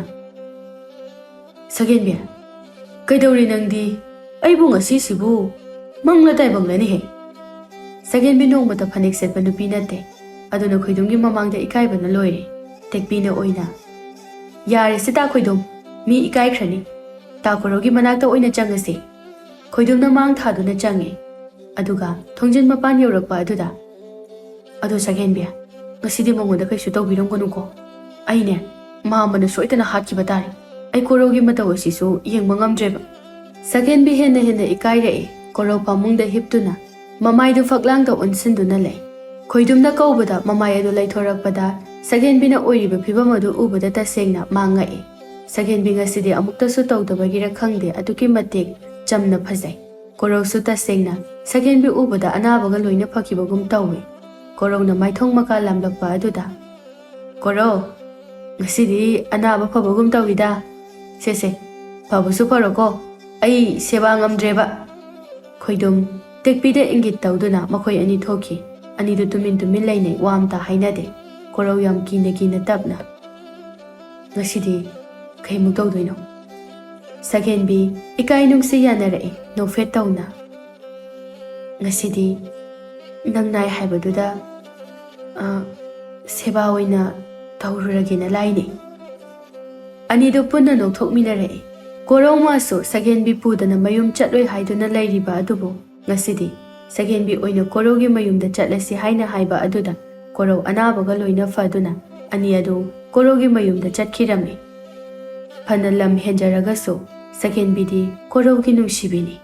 "ꯁꯒꯦꯟꯕꯤ, ꯀꯩꯗꯧꯔꯤ ꯅꯪꯗꯤ? ꯑꯩꯕꯨ ꯉꯁꯤꯁꯤꯕꯨ ꯃꯪꯂ ꯇꯥꯏꯕꯪꯂꯅꯤꯍꯦ!" ꯁꯒꯦꯟꯕꯤ ꯅꯣꯡꯃꯇ ꯐꯅꯦꯛ ꯁꯦꯠꯄ ꯅꯨꯄꯤ ꯅꯠꯇꯦ, ꯑꯗꯨꯅ ꯈꯣꯏꯗꯨꯝꯒꯤ ꯃꯃꯥꯡꯗ ꯏꯀꯥꯏꯕꯅ ꯂꯣꯏꯔꯦ꯫ ꯇꯦꯛꯄꯤꯅ ꯑꯣꯏꯅ, "ꯌꯥꯔꯦ ꯁꯤꯇꯥ ꯈꯣꯏꯗꯨꯝ, ꯃꯤ ꯏꯀꯥꯏꯈ꯭ꯔꯅꯤ꯫ ꯇꯥ ꯀꯣꯔꯧꯒꯤ ꯃꯅꯥꯛꯇ ꯑꯣꯏꯅ ꯆꯪꯉꯁꯤ꯫" ꯈꯣꯏꯗꯨꯝꯅ ꯃꯥꯡ ꯊꯥꯗꯨꯅ ꯆꯪꯉꯦ꯫ ꯑꯗꯨꯒ ꯊꯣꯡꯖꯤꯟ ꯃꯄꯥꯟ ꯌꯧꯔꯛꯄ ꯑꯗꯨꯗ, "ꯑꯗꯣ ꯁꯒꯦꯟꯕꯤ, ꯉꯁꯤꯗꯤ ꯃꯉꯣꯟꯗ ꯀꯩꯁꯨ ꯇꯧꯕꯤꯔꯝꯒꯅꯨꯀꯣ꯫ ꯑꯩꯅꯦ, ꯃꯥ ꯑꯃꯅ ꯁꯣꯏꯗꯅ ꯍꯥꯠꯈꯤꯕ ꯇꯥꯔꯦ꯫ ꯑꯩ ꯀꯣꯔꯧꯒꯤ ꯃꯇꯧ ꯑꯁꯤꯁꯨ ꯌꯦꯡꯕ ꯉꯝꯗ꯭ꯔꯦꯕ꯫" ꯁꯒꯦꯟꯕꯤ ꯍꯦꯟꯅ ꯍꯦꯟꯅ ꯏꯀꯥꯏꯔꯛꯑꯦ꯫ ꯀꯣꯔꯧ ꯐꯃꯨꯡꯗ ꯍꯤꯞꯇꯨꯅ ꯃꯃꯥꯏꯗꯨ ꯐꯛꯂꯥꯡꯗ ꯑꯣꯟꯁꯤꯟꯗꯨꯅ ꯂꯩ꯫ ꯈꯣꯏꯗꯨꯝꯅ ꯀꯧꯕꯗ ꯃꯃꯥꯏ ꯑꯗꯨ ꯂꯩꯊꯣꯔꯛꯄꯗ ꯁꯒꯦꯟꯕꯤꯅ ꯑꯣꯏꯔꯤꯕ ꯐꯤꯕꯝ ꯑꯗꯨ ꯎꯕꯗ ꯇꯁꯦꯡꯅ ꯃꯥ ꯉꯛꯑꯦ꯫ ꯁꯒꯦꯟꯕꯤ ꯉꯁꯤꯗꯤ ꯑꯃꯨꯛꯇꯁꯨ ꯇꯧꯗꯕꯒꯤꯔ ꯈꯪꯗꯦ, ꯑꯗꯨꯛꯀꯤ ꯃꯇꯤꯛ ꯆꯝꯅ ꯐꯖꯩ꯫ ꯀꯣꯔꯧꯁꯨ ꯇꯁꯦꯡꯅ ꯁꯒꯦꯟꯕꯤ ꯎꯕꯗ ꯑꯅꯥꯕꯒ ꯂꯣꯏꯅ ꯐꯈꯤꯕꯒꯨꯝ ꯇꯧꯏ꯫ ꯀꯣꯔꯧꯅ ꯃꯥꯏꯊꯣꯡ ꯃꯀꯥ ꯂꯥꯝꯂꯛꯄ ꯑꯗꯨꯗ, "ꯀꯣꯔꯧ, ꯉꯁꯤꯗꯤ ꯑꯅꯥꯕ ꯐꯕꯒꯨꯝ ꯇꯧꯏꯗ꯫ ꯁꯦ ꯁꯦ, ꯐꯕꯁꯨ ꯐꯔꯣꯀꯣ, ꯑꯩ ꯁꯦꯕꯥ ꯉꯝꯗ꯭ꯔꯦꯕ꯫" ꯈꯣꯏꯗꯨꯝ ꯇꯦꯛꯄꯤꯗ ꯏꯪꯒꯤꯠ ꯇꯧꯗꯨꯅ ꯃꯈꯣꯏ ꯑꯅꯤ ꯊꯣꯛꯈꯤ꯫ ꯑꯅꯤꯗꯨ ꯇꯨꯃꯤꯟ ꯇꯨꯃꯤꯟ ꯂꯩꯅꯩ, ꯋꯥ ꯑꯝꯇ ꯍꯥꯏꯅꯗꯦ꯫ ꯀꯣꯔꯧ ꯌꯥꯝ ꯀꯤꯅ ꯀꯤꯅ ꯇꯞꯅ, "ꯉꯁꯤꯗꯤ ꯀꯩꯃꯨꯛ ꯇꯧꯗꯣꯏꯅꯣ?" ꯁꯒꯦꯟꯕꯤ ꯏꯀꯥꯏ ꯅꯨꯡꯁꯤ ꯌꯥꯅꯔꯛꯏ, ꯅꯣꯛꯐꯦꯠ ꯇꯧꯅ꯫ "ꯉꯁꯤꯗꯤ ꯅꯪ ꯅꯥꯏ ꯍꯥꯏꯕꯗꯨꯗ, ꯑ, ꯁꯦꯕꯥ ꯑꯣꯏꯅ ꯇꯧꯔꯨꯔꯒꯦꯅ ꯂꯥꯏꯅꯦ꯫" ꯑꯅꯤꯗꯨ ꯄꯨꯟꯅ ꯅꯣꯛꯊꯣꯛꯃꯤꯟꯅꯔꯛꯏ꯫ ꯀꯣꯔꯧꯃꯁꯨ ꯁꯒꯦꯟꯕꯤ ꯄꯨꯗꯅ ꯃꯌꯨꯝ ꯆꯠꯂꯣꯏ ꯍꯥꯏꯗꯨꯅ ꯂꯩꯔꯤꯕ ꯑꯗꯨꯕꯨ ꯉꯁꯤꯗꯤ ꯁꯒꯦꯟꯕꯤ ꯑꯣꯏꯅ ꯀꯣꯔꯧꯒꯤ ꯃꯌꯨꯝꯗ ꯆꯠꯂꯁꯤ ꯍꯥꯏꯅ ꯍꯥꯏꯕ ꯑꯗꯨꯗ ꯀꯣꯔꯧ ꯑꯅꯥꯕꯒ ꯂꯣꯏꯅ ꯐꯗꯨꯅ ꯑꯅꯤ ꯑꯗꯨ ꯀꯣꯔꯧꯒꯤ ꯃꯌꯨꯝꯗ ꯆꯠꯈꯤꯔꯝꯃꯤ꯫ ꯐꯅ ꯂꯝ ꯍꯦꯟꯖꯔꯒꯁꯨ ꯁꯒꯦꯟꯕꯤꯗꯤ ꯀꯣꯔꯧꯒꯤ ꯅꯨꯡꯁꯤꯕꯤꯅꯤ꯫